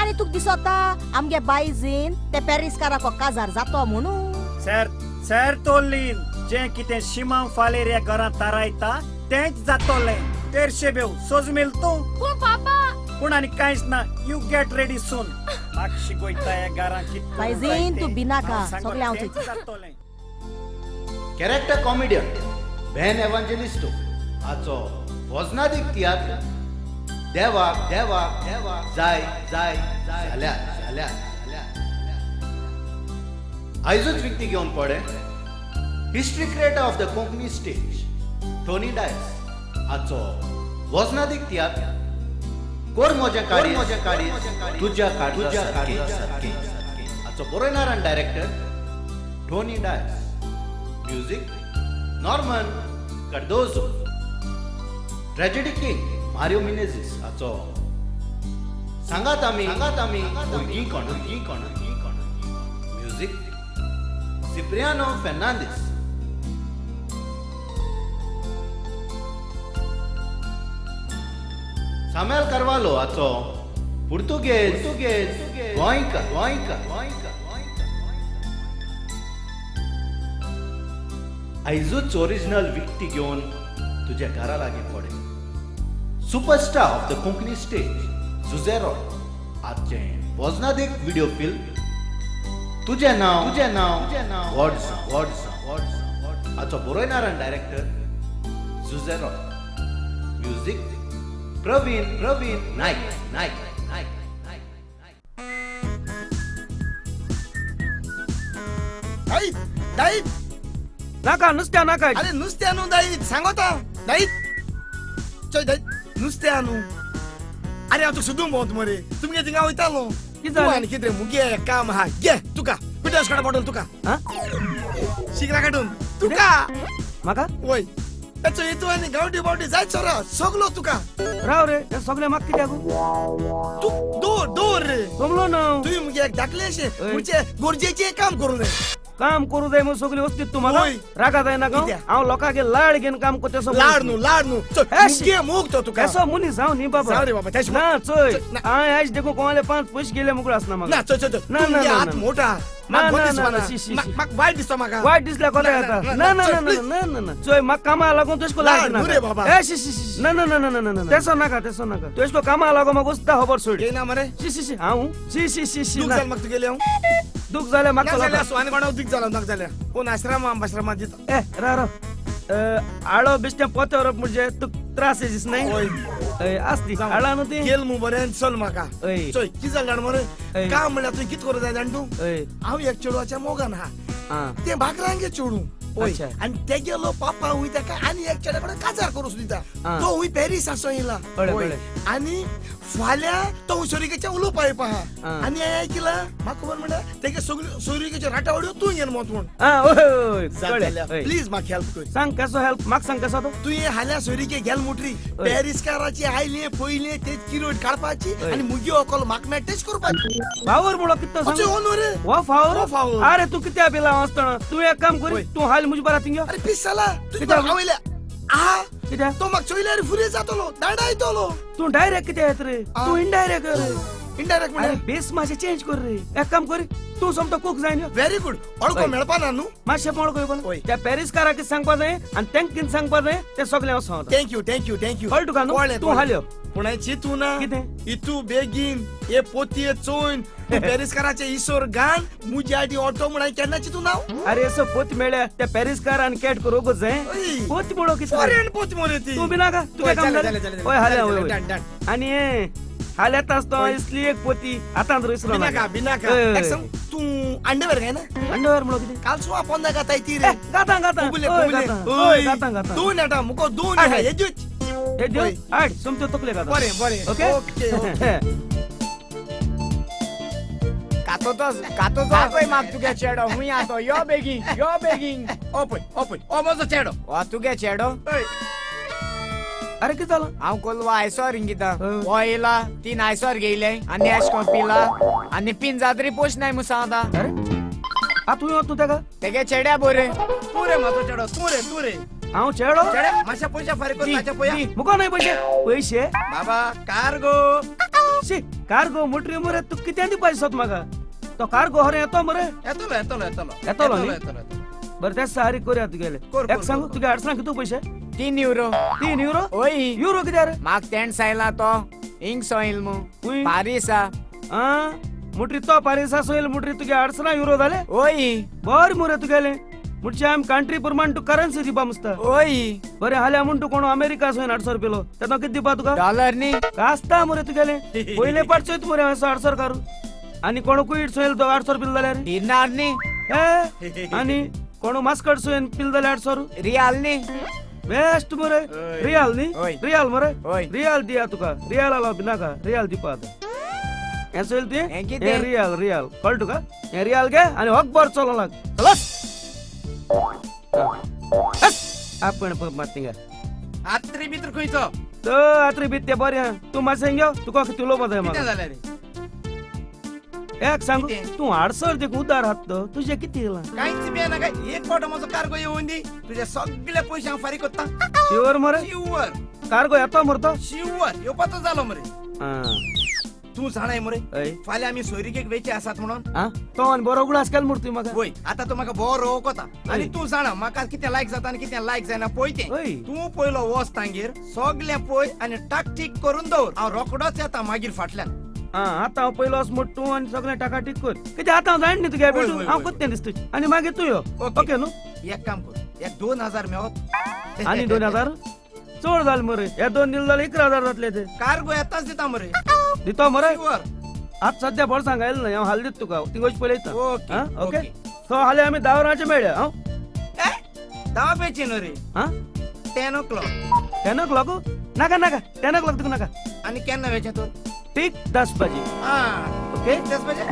आनी तुका दिसता आमगे बायजीन ते पॅरीसकाराको काजार जातो म्हणून. सर सर तोलीन जें कितें शिमांव फालेर ह्या घरांत थारायता तेंच जातोलें. तेरशे बेव सोज मेल तूं. पूण पापा. पूण आनी कांयच ना. You get ready सून. म्हाका शिकयता ह्या घरांत कितें. बायजीन तूं बिनाका. सगळें हांव चोयता. कॅरेक्टर कॉमेडियन बेन एवांजेलिस्टो हाचो वजनादीक तियात्र देवाक देवाक देवाक जाय जाय जाल्यार जाल्यार जाल्यार. आयजूच विकती घेवन पडे history creator of the Konkani stage Tony Dias हाचो वजनादीक तियात्र कोर म्हजें काडी म्हजें काडी तुज्या तुज्या सारकें हाचो बरयणार आनी director Tony Dias. Music Norman Cardozo. Tragedy king Mario Menezes हाचो सांगात आमी सांगात आमी भुरगीं कोण भुरगीं कोण भुरगीं कोण. म्युझिक सिप्रियानो फेर्नांदीस. सामेल कार्वालो हाचो पुर्तुगेज पुर्तुगेज गोंयकार गोंयकार गोंयकार. आयजूच ओरिजिनल विकती घेवन तुज्या घरा लागीं पडे. Superstar of the Konkani stage Jose Roy आजचें वजनादीक व्हिडिओ फिल्म तुजें नांव तुजें नांव तुजें नांव व्हड व्हड व्हड व्हड हाचो बरयणार आनी director Jose Roy, music Praveen Praveen Naik Naik Naik Naik. दाईत दाईत नाका नुस्त्या नाका. अरे नुस्त्या न्हू दाईत, सांगोता दाईत चोय दाईत नुस्त्या न्हू. अरे हांव तुका सुदूंक भोंवता मरे, तुमगे थिंगा वयतालो. कितें तूं जालें? आनी कितें मुगे काम आहा. घे तुका पिटर्स काडा बॉटल तुका शिकरा काडून तुका. म्हाका? वय चोय तूं आनी गांवठी बावटी जायत सोरा सगलो तुका. राव रे, हे सगळे म्हाका कित्याक? तूं दवर दवर रे. जमलो ना. तुवें मुगे एक धाकलेशें म्हणजे गरजेचें काम करूं जाय. काम करू जाय म्हूण सगळी वस्ती तूं म्हाका रागा जायना का? हांव लोकांगे लाड घेवन काम करता. लाड न्हू लाड न्हू, मुगे मोग तो तुका. असो मनीस हांव न्ही बाबा. जावं रे बाबा. ना चोय हांवें आयज देखून कोणाले 5 पयशे गेले मुगळ आसना म्हाका. ना चोय चोय ना ना हात मोठा. ना ना ना वायट दिसता म्हाका. वायट दिसल्या कोणा येता. ना ना ना ना ना ना चोय म्हाका कामा लागून तुजको लाग ना रे बाबा. ए शी शी शी ना ना ना ना ना ना तेसो नाका तेसो नाका. तुजको कामा लागो म्हाका उस्ता खबर सोड. ना मरे शी शी शी हांव शी शी शी शी दुख जालें म्हाका तुगेलें. हांव दुख जालें म्हाका. जाल्यार आनी कोणाक दुख जालां नाका जाल्यार कोण आश्रमा बाश्रमा दिता. ए राव राव आळो बेश्टें पोते व्हरप म्हणजे तुका त्रास दिस न्हय. आसती आळा न्हू ती गेल मू बरें चल म्हाका. चोय कितें जालें जाण मरे, काम म्हणल्यार तुवें कितें करूं जाय जाण तूं. हांव एक चेडवाच्या मोगान आहा, तें भाकरांगे चेडूं. आनी तेगेलो पापा हुंय तेका आनी एक चेड्या कडेन काजार करूं दिता. तो हुंय पॅरीस आसो येयला आनी फाल्यां तो हुंय सोरिकेच्या उलोवपा येवपा आहा. आनी हांवें आयकिलां म्हाका खबर म्हणल्यार तेगे सगळ्यो सोरिकेच्यो राटावळ्यो तूं घेवन वच म्हूण. प्लीज म्हाका हेल्प कर. सांग कसो हेल्प म्हाका सांग कसो. तुवें हाल्यां सोरिके गेल मुटरी पॅरीसकाराची आयली पयली तेच किरोट काडपाची आनी मुगे व्हंकल म्हाका मेळटा तेच करपाची. फावर म्हणो कितें सांग. हो फावर फावर. अरे तूं कित्याक भिला आसतना. तूं एक काम कर, तूं हाल मुझे बरा थिंग. अरे पीस जाला तुझे आवयल्या आहा कित्याक तो म्हाका चोयल्यार फुरे जातलो दांडा येतलो. तूं डायरेक्ट कित्याक येत रे, तूं इनडायरेक्ट रे. इनडायरेक्ट म्हळ्यार बेस मातशें चेंज कर रे. एक काम कर तूं सोमतो कूक जाय न्हू. Very good. अळको मेळपा ना न्हू मातशें अळको येवपा. त्या पॅरीसकाराक कितें सांगपा जाय आनी तेंक कितें सांगपा जाय तें सगळें हांव सांगता. Thank you thank you thank you. कळ्ळें तुका न्हू? तूं हाल्यो. पूण हांवें चिंतू ना कितें इतू बेगीन हे पोतये चोयन तूं पॅरीसकाराचे इसोर घाल मुजे आदी ऑटो म्हूण हांवें केन्ना चिंतू ना. अरे असो पोत मेळ्ळ्या त्या पॅरीसकार आनी कॅट करूंक जाय. पोत म्हणो कितें फॉरेन पोत मरे ती. तूं बी नाका तुका काम जालें. हय हाल्या हय आनी हाल येता आसतो इसली एक पोती आतां इसरो बिनाका बिनाका. तूं अंडरवेअर घायना? अंडरवेअर म्हणो कितें? काल सुवा पोंदा घाताय ती रे. घाता घाता घाता घाता दोन येता मुको दोन येता हेज्योच हेज्यो हाड सोमत्यो तकले घाता. बरें बरें ओके ओके ओके. कातोतोच कातोतो दाखय म्हाका तुगे चेडो हुंय आतो. यो बेगीन यो बेगीन. ओ पळय ओ पळय ओ म्हजो चेडो. हो तुगे चेडो? अरे कितें जालां? हांव कोलवा आयसोर इंगिता. हो येयला 3 आयसोर घेयले आनी एश कोन पिला आनी पिन जातरी पोश नाय म्हूण सांगता. अरे आ तूं तूं तेका तेगे चेड्या बोरे. तूं रे म्हाजो चेडो तूं रे तूं रे. हांव चेडो? चेड्या मातशे पयशे फारीक कर ताचे पया. मुको न्हय पयशे पयशे बाबा कार्गो. शी कार्गो मोटरी मरे तूं कितें दिवपाचें सोद म्हाका. तो कार्गो हरे येतो मरे? येतलो येतलो येतलो येतलो न्ही. बरें तें सारी करुया तुगेले. एक सांगू तुगे अडचणां कितू पयशे? 3 युरो. 3 युरो? ओय युरो कित्याक रे? म्हाका तेण सांयला तो हिंग सोयल मू पारिसा. मुटरी तो पारिसा सोयल मुटरी तुगे 800 युरो जाले? ओय बरें मुरे तुगेले. मुटचे आमी कंट्री प्रमाण तूं करन्सी दिवपा मुसता. ओय बरें हाल्यां म्हूण तूं कोण अमेरिका सोयन 800 रुपये तेन्ना कितें दिवपा तुका? डॉलर न्ही आसता मुरे तुगेले. पयले पाट चोयत मुरे हांव 800 कारू. आनी कोण कुईट सोयल तो 800 पिल जाल्यार? डिनार न्ही. आनी कोण मास्कट सोयन पिल जाल्यार 800? रियाल न्ही. बेस्ट मरे रियाल न्ही. रियाल मरे रियाल दिया तुका. रियाल आलो नाका रियाल दिवपा आतां. हें चोयल तुवें? हें रियाल रियाल कळ्ळें तुका? हें रियाल घे आनी हकभर चलो लाग. चलस आपण मात थिंगा आत्री भितर खंयचो तो आत्री भीत ते बरें आहा. तूं मातशें हिंग यो तुका कितें उलोवपा जाय म्हाका. कितें जालें रे? एक सांगू तूं हाडसर देखून उदार हात तुजें कितें येयलां? कांयच बी ना काय. एक फावट म्हजो कार्गो येवन दी तुजे सगळे पयशे हांव फारीक करता. शुअर मरे? शुअर. कार्गो येतो मरे तो? शुअर येवपाचो जालो मरे. तूं जाणाय मरे, फाल्यां आमी सोयरीकेक वेचे आसात म्हणून. तो आनी बरो उगडास केलो मुर्ती म्हाका. वय, आतां तूं म्हाका बरो वखता आनी तूं जाणा म्हाका कितें लायक जाता आनी कितें लायक जायना पळय तें. तूं पयलो वच तांगेर, सगळें पळय आनी टाकटीक करून दवर. हांव रोखडोच येता मागीर फाटल्यान. आतां हांव पयलो वच म्हूण तूं आनी सगळें टाकाटीक कर. कितें आतां हांव जाण न्ही तुगे बेटू, हांव कोत्तें दिसता आनी मागीर तूं यो. ओके न्हू? एक काम कर, एक 2000 मेवत. आनी 2000 चड जाल मरे, हे 2 दिले जाल्यार 11,000 जातले ते. कार्गो येताच दिता मरे. दितो मरे? आज सद्या बरो सांगायलें ना, हांव हाल दिता तुका, थिंग वच पयलीं येता. ओके. सो हाल्यां आमी 10 वरांचेर मेळया. हांव 10 पेची न्हू रे. 10 o'clock. 10 o'clock? नाका नाका, 10 o'clock तुका नाका. आनी केन्ना वेचें तर? ठीक 10 बजे. ओके 10 बजे.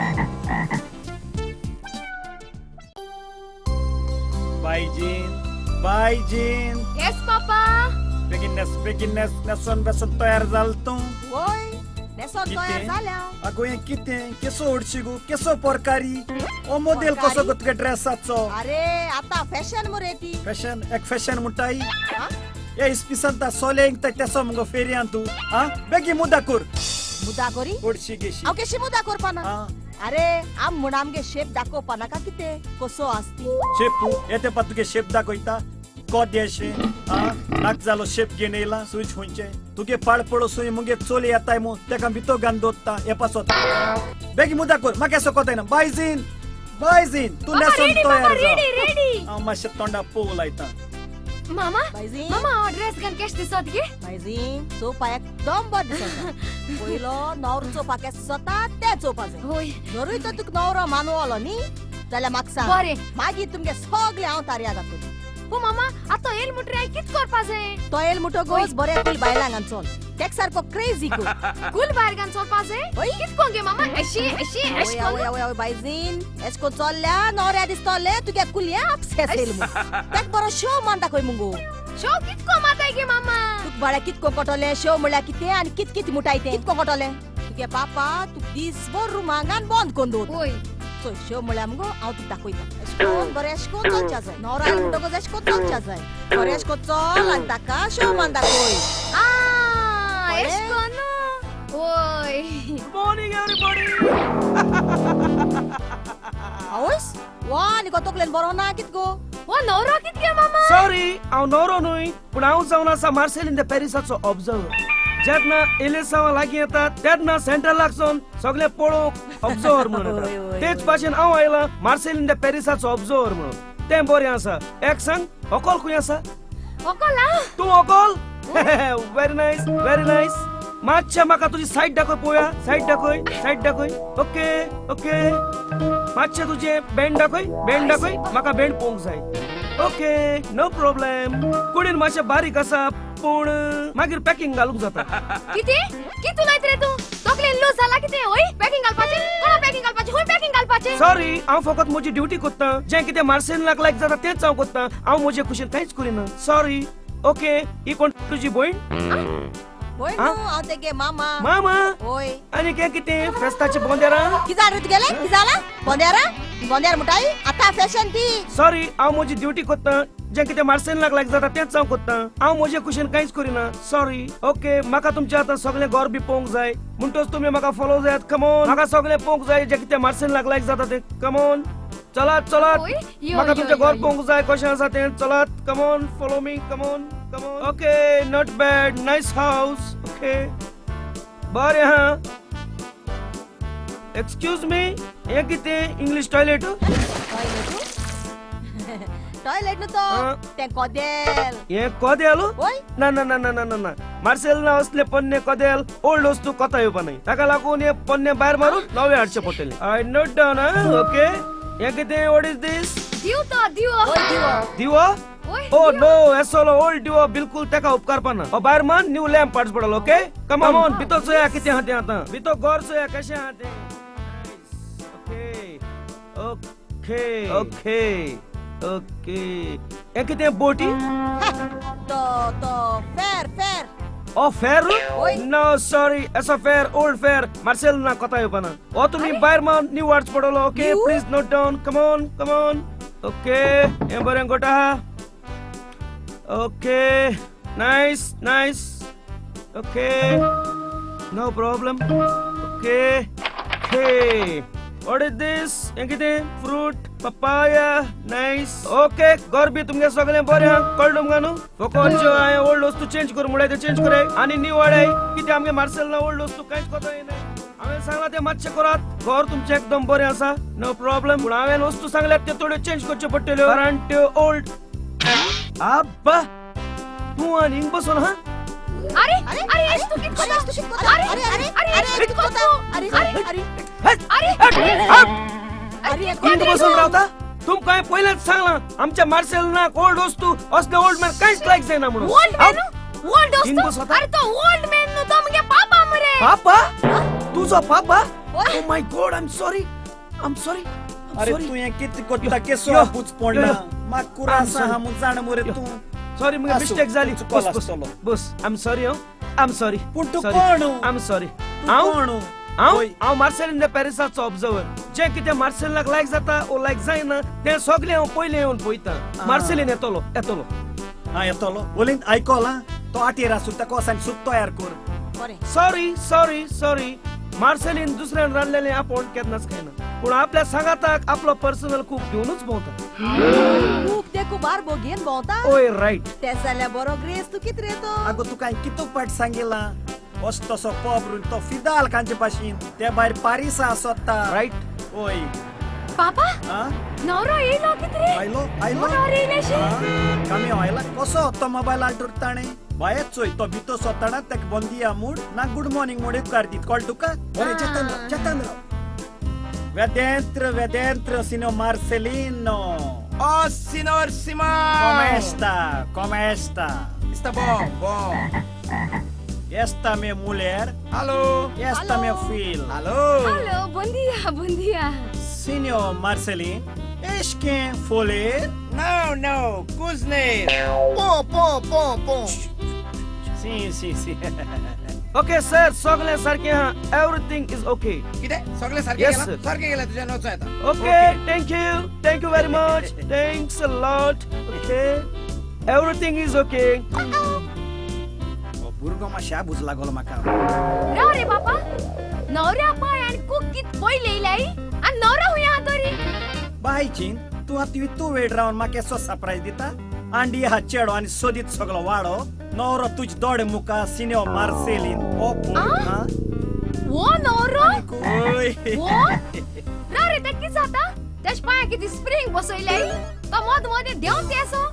बायजीन बायजीन. येस पापा. बेगीन नेस बेगीन नेस, नेसोन बेसोन तयार जाल तूं? वय, नेसोन तयार जाल्या. अगो हें कितें केसो ओडशी गो, केसो परकारी ओ मोदेल कसो गो तुगे ड्रेसाचो? अरे आतां फॅशन मरे ती. फॅशन? एक फॅशन म्हणटाय? हे इस्पिसंता सोलेंक तेसो मुगो फेरयान तूं. बेगीन मुद्दा कर. मुद्दा करी? ओडशी गेशी. हांव केशी मुद्दा करपा ना. अरे आम म्हण आमगे शेप दाखोवपा नाका कितें कसो आसती शेपू येते पा तुगे शेप दाखयता कोदेशे. नाक जालो शेप घेवन येयला स्विच खंयचे तुगे पाड पडो सुय मुगे चोली येताय मु तेका भितर घालून दवरता हे पासत. बेगीन मुद्दा कर, म्हाका असो कोताय ना. बायजीन बायजीन तूं नेसोन तयार जा. हांव मातशें तोंडा पोव लायता. मामा मामा ड्रेस घाल केश दिसत गे? बायजीन चोवपा एकदम बरें दिसता. पयलो नवरो चोवपा केस दिसता तें चोवपा जाय. जरूय तर तुका नवरो मानवलो न्ही जाल्यार म्हाका सांग, मागीर तुमगे सगळें हांव तारया घातलें. पूण मामा आतां येयल मुटरी हांवें कितें करपा जाय? तो येयल मुटोगोच बरें कुल बायलां घान चल, तेक सारको क्रेजी कर. कुल बायल घान चलपा जाय? कितें कोन गे मामा एशी एशी एश कोन? ओय ओय बायजीन एश कोन चल्ल्या नवऱ्या दिसतले तुगे कुल अपसेस येयल म्हूण. तेक बरो शो मान दाखय मुगो. शो कितको माताय गे मामा? तुक बाळ्या कितको कटोलें शो म्हळ्यार कितें आनी कित कित मुटाय तें कितको कटोलें? तुगे पापा तुक दीसभर रुमांगान बंद करून दवरता. चोय शो म्हळ्यार मुगो हांव तुका दाखयता. एश कोन बरें एश कोन चलच्या जाय, नवरो आयलो म्हणटकच एश कोन चलच्या जाय, बरें एश कोन चल आनी ताका शो मान दाखय. एश कोन? ओय गुड मॉर्निंग एवरीबॉडी. आवयस वा आनी गो तकलेन बरो ना कित गो? हो नवरो कित गे मामा? सॉरी हांव नवरो न्हय, पूण हांव जावन आसा मार्सेलीन दे पॅरिसाचो ऑब्जर्वर. जेन्ना एलेसांवा लागीं येता तेन्ना सेंट्रलाक सावन सगळें पळोवंक ऑब्जर्वर म्हणून येता. तेच भाशेन हांव आयला मार्सेलीन दे पॅरिसाचो ऑब्जर्वर म्हणून. तें बरें आसा. एक सांग, होकोल खंय आसा? होकोल? तूं होकोल? Very nice very nice. मातशें म्हाका तुजी सायड दाखय पळोवया. सायड दाखय, सायड दाखय. Okay okay. मातशें तुजें बँड दाखय, बँड दाखय. म्हाका बँड पळोवंक जाय. Okay no problem. कुडीन मातशें बारीक आसा पूण मागीर पॅकिंग घालूंक जाता. कितें कितें उलयत रे तूं? तकलेन लूज जाला कितें? होय पॅकिंग घालपाचें? कोणा पॅकिंग घालपाचें? खंय पॅकिंग घालपाचें? सॉरी हांव फकत म्हजी ड्युटी करता. जें कितें मार्सेलाक लायक जाता तेंच हांव करता. हांव म्हजे खुशीन कांयच करिना. सॉरी. ओके ही कोण तुजी भयण? भयण न्हू, हांव तेगे मामा. मामा? होय. आनी हें कितें फेस्ताचें बोंदेरां? कितें जालें रे तुगेलें? कितें जालां? बोंदेरां? बोंदेर मुटाय आतां फॅशन ती. सॉरी हांव म्हजी ड्युटी करता. जें कितें मार्सेलाक लायक जाता तेंच हांव करता. हांव म्हजे खुशीन कांयच करिना. सॉरी. ओके म्हाका तुमचें आतां सगळें घर बी पळोवंक जाय म्हणटच तुमी म्हाका फॉलो जायात. कमॉन म्हाका सगळें पळोवंक जाय जें कितें मार्सेलाक लायक जाता तें. कमॉन चलात चलात. म्हाका तुमचें घर पळोवंक जाय कशें आसा तें. चलात come on follow me. Come on come on. Okay not bad, nice house. Okay बरें आहा. एक्सक्यूज मी, हें कितें इंग्लीश टॉयलेट? टॉयलेट न्हू तो, तें कोदेल. हें कोदेल? ना ना ना ना ना ना, मार्सेल ना असले पोन्ने कोदेल ओल्ड वस्तू कोता येवपा न्हय. ताका लागून हे पोन्ने भायर मारून नवे हाडचे पडटले. I note down. Okay हें कितें? What is this? दिव तो दिवो. दिवो? ओ नो, असलो ओल्ड दिवो बिलकुल ताका उपकारपा ना. भायर मान न्यू लॅम्प हाडचो पडलो. ओके कम ऑन भितर चोया कितें आहा तें. आतां भितर घर चोया कशें आहा तें. ओके ओके ओके ओके हें कितें बोटी? तो तो फेर फेर. ओ फेर? नो सॉरी, असो फेर ओल्ड फेर मार्सेल ना कोता येवपा ना. ओ तुमी भायर मान न्यू हाडचो पडलो. Okay please note down. Come on come on. Okay हें बरें गोट आहा. Okay nice nice. Okay no problem. Okay okay. What is this? हें कितें? Fruit, papaya, nice. Okay, घर बी तुमगे सगळें बरें आहा, कळ्ळें तुमकां न्हू? फकत ज्यो हांवें ओल्ड वस्तू चेंज कर म्हळ्यार ते चेंज कराय आनी न्यू हाडाय. कितें आमगे मार्सेल ना ओल्ड वस्तू कांयच कोता येना. हांवें सांगलां तें मातशें करात. घर तुमचें एकदम बरें आसा, नो प्रॉब्लम. पूण हांवें वस्तू सांगल्यात त्यो थोड्यो चेंज करच्यो पडटल्यो, कारण त्यो ओल्ड. आब्बा, तूं आनी हिंग बसून हा? अरे अरे एश तू कित कोता? अरे अरे अरे एश कित कोता? अरे अरे अरे अरे हिंग बसून रावता? तुमकां हांवें पयलेंच सांगलां, आमच्या मार्सेल ना ओल्ड वस्तू, असले ओल्ड मॅन कांयच लायक जायना म्हणून. Old man? ओल्ड हिंग वस्तू? बसता? अरे तो ओल्ड मॅन न्हू, तो मुगे पापा मरे. पापा? तुजो पापा? Oh my God, I am sorry, I am sorry. अरे तूं हें कितें कोत्ता? केसो आपूच पडला म्हाका कुरां आसा हा म्हूण जाण मरे तूं. सॉरी, मुगे मिस्टेक जाली. बस बस बस, I am sorry. हांव I am sorry. पूण तूं कोण? I am sorry. हांव हांव हांव मार्सेलीन दे पॅरिसाचो ऑब्जर्वर. जें कितें मार्सेलाक लायक जाता ओ लायक जायना तें सगळें हांव पयलें येवन पळयता. मार्सेलीन येतलो येतलो. हा येतलो. ओलीन आयकोला तो आटेर आसूं ताका वचून सूप तयार कर. Sorry sorry sorry. मार्सेलीन दुसऱ्यान रांदलेलें आपूण केन्नाच खायना, पूण आपल्या सांगाताक आपलो पर्सनल कूक घेवनूच भोंवता. कूक ते कुबार बोगेन भोंवता? ओय रायट. ते जाल्यार बरो ग्रेस तूं कित रे तो? आगो तुका हांवें कितू पाट सांगिलां, असो तसो पोब्रून तो फिदाल कांचे भाशेन ते भायर पारिसा आसता. रायट. ओय पापा, नवरो येयलो कित रे? आयलो आयलो नवरो येयलेशे? कमी आयला कसो तो मोबायल आल्टूर ताणें बायच चोय तो भितर सोताना ताका बंदिया म्हूण ना गुड मॉर्निंग म्हूण उपकार दीत. कळ्ळें तुका? बरें चेतन राव, चेतन राव. Vedentro, vedentro, signor Marcelino. Oh, signor Simão! Como está? Como está? Está bom, bom. Esta minha mulher. Alô. Esta Alô. meu filho. Alô. Alô, bom dia, bom dia. Signor Marcelino, es quem foler? Não, não, Kuzner. पो पो पो पो. Sim, sim, sim. Okay sir, सगळें सारकें आहा, everything is okay. कितें सगळें सारकें Yes, गेलां? sir. सारकें गेलां तुज्या नोचो येता. Okay, thank you, thank you very much, thanks a lot. Okay, everything is okay. भुरगो मातशें आबूज लागलो म्हाका. राव रे बापा, नवऱ्या पळय आनी कूक कित पयलें येयल्याय आनी नवरो हुंय आहा तरी. बायचीन तूं आतां इतू वेळ रावन म्हाका केसो सरप्रायज दिता? आंडी हा चेडो आनी सोदीत सगलो वाडो नवरो तुज दोळे मुखा सिन्योर मार्सेलीन. ओ पूण वो नवरो? ओय वो राव रे, तेका कितें जाता? तेज पांयाक कितें स्प्रींग बसयल्याय? तो मद मदें देंवत येसो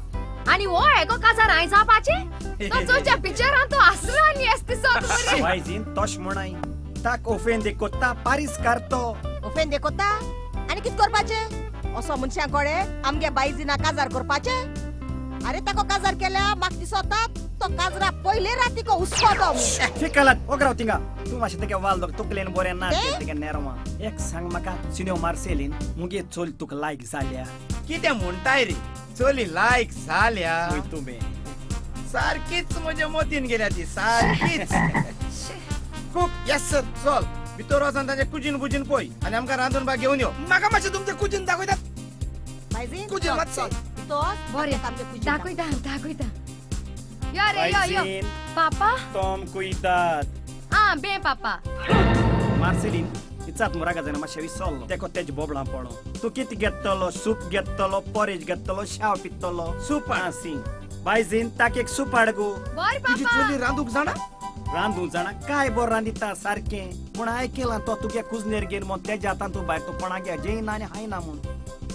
आनी हो हेगो काजार हांवें जावपाचें? तो चोयच्या पिक्चरान तो आसलो आनी येस दिसत मरे. बायजीन तश म्हणाय ताक ओफेंदे कोत्ता पारीस कारतो. ओफेंदे कोत्ता आनी कित करपाचें? असो मनशां कडेन आमगे बायजिना काजार करपाचें? अरे ताको काजार केल्या म्हाका दिसता तो काजरा पयले रातीको हुस्को. फिकालात ओगराव थिंगा. तूं मातशें तेगे वाल दोग तकलेन बरें ना तेगे नेरवा. एक सांग म्हाका सिन्योर मार्सेलीन, मुगे चोल तुका लायक जाल्या? कितें म्हणटाय रे, चली लायक जाल्या? वय तुवें सारकीच म्हज्या मतीन गेल्या ती, सारकीच. कूक. Yes sir. चल भितर वचून तांचे कुजीन बुजीन पळय आनी आमकां रांदून बा घेवन यो. म्हाका मातशें तुमचें कुजीन दाखयतात. बायजीन कुजीन मातशें. बरें दाखयता दाखयता. यो रे यो यो बायजीन पापा. तोम कुयदाद. आ बे पापा. मार्सेलीन इचात मुरागा जायना मातशें विसरलो तेको तेज बोबळां पडो. तूं कितें घेतलो? सूप घेतलो, पोरेज घेतलो, शाव पितलो? सूप. आं सी बायजीन ताक एक सूप हाड गो. बरें तुजी पापा. चली रांदूंक जाणा? रांदूंक जाणा काय बरो रांदिता सारकें. पूण आयकलां तो तुगे कुजनेर घेवन म्हूण तेज्या हातान तूं भायर तूं कोणागे जेयना आनी हायना म्हूण.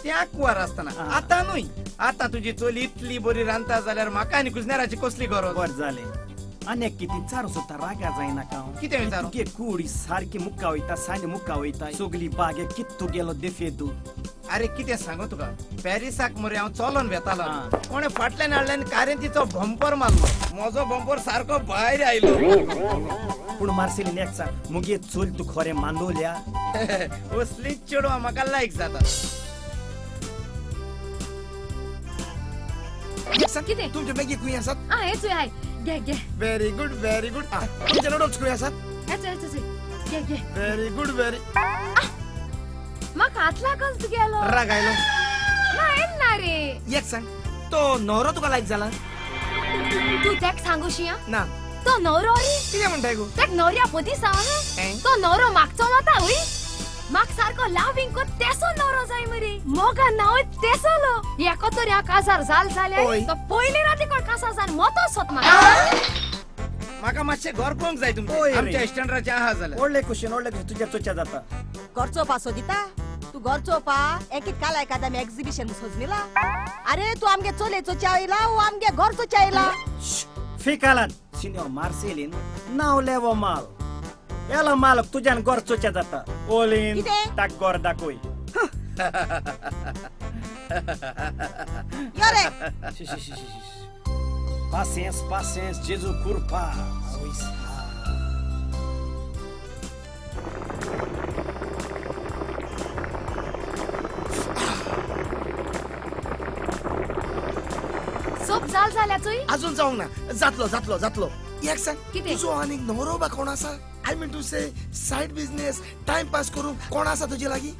त्या कुवार आसतना आतां न्हय, आतां तुजी चली इतली बरी रांदता जाल्यार म्हाका आनी कुजनेराची कसली गरज? बरें जालें. आनी एक कितें विचारूं सोदता, रागा जायनाका. कितें विचारूं? तुगे कुडी सारकी मुक्का वयता, सांजे मुक्का वयता, सगली बागे कित तुगेलो देफेदू. अरे कितें सांगू तुका, पॅरिसाक मरे हांव चलोन वेतालो, कोणें फाटल्यान हाडल्यान कारेन तिचो बंपर मारलो, म्हजो बंपर सारको भायर आयलो. पूण मार्सेलीन एक सांग, मुगे चोल तूं खरें मांदोल्या? असलीच चेडवां म्हाका लायक जाता. कितें? तुमचे मॅगी खंय आसात? आ हेच हाय, घे घे. Very good very good. तुमचे नूडल्स खंय आसात? हेच हेच घे घे. Very good very. म्हाका हात लागल तुगेलो. राग आयलो? ना येना ना रे. एक सांग, तो नवरो तुका लायक जाला? तूं तेक सांगूशी? ना. तो नवरो रे कितें म्हणटाय गो? तेक नवऱ्या पदी सांग तो नवरो मागचो वता वय म्हाक सारको लाविंग को तेसो नवरो जाय मरे मोगा नाव तेसलो एको तर ह्या काजार जाल जाल्यार तो पयले राती कोण कासार जावन मोतो सोत म्हाका. म्हाका मातशें घर पळोवंक जाय तुमचें. आमच्या इस्टँडाचें आहा जाल्यार व्हडले कुशीन व्हडले कुशीन तुज्या चोच्या जाता. घर चोवपा सोदिता तूं घर चोवपा एक काल एकादमी एक्झिबिशन सोजमिला. अरे तूं आमगे चोले चोच्या आयला वो आमगे घर चोच्या आयला? फिकालात सिन्योर मार्सेलीन नाव लेवो माल एला मालक तुज्यान घर चोच्या जाता. ओलीन ताक घर दाखय. यो रे. पासियेंस पासियेंस जेजू कुरपा. सोप जाल जाल्या चोय? अजून जावंक ना. जातलो जातलो जातलो. एक सांग तुजो आनीक नवरो बा कोण आसा? I mean to say side business time pass करूंक कोण आसा तुजे लागीं?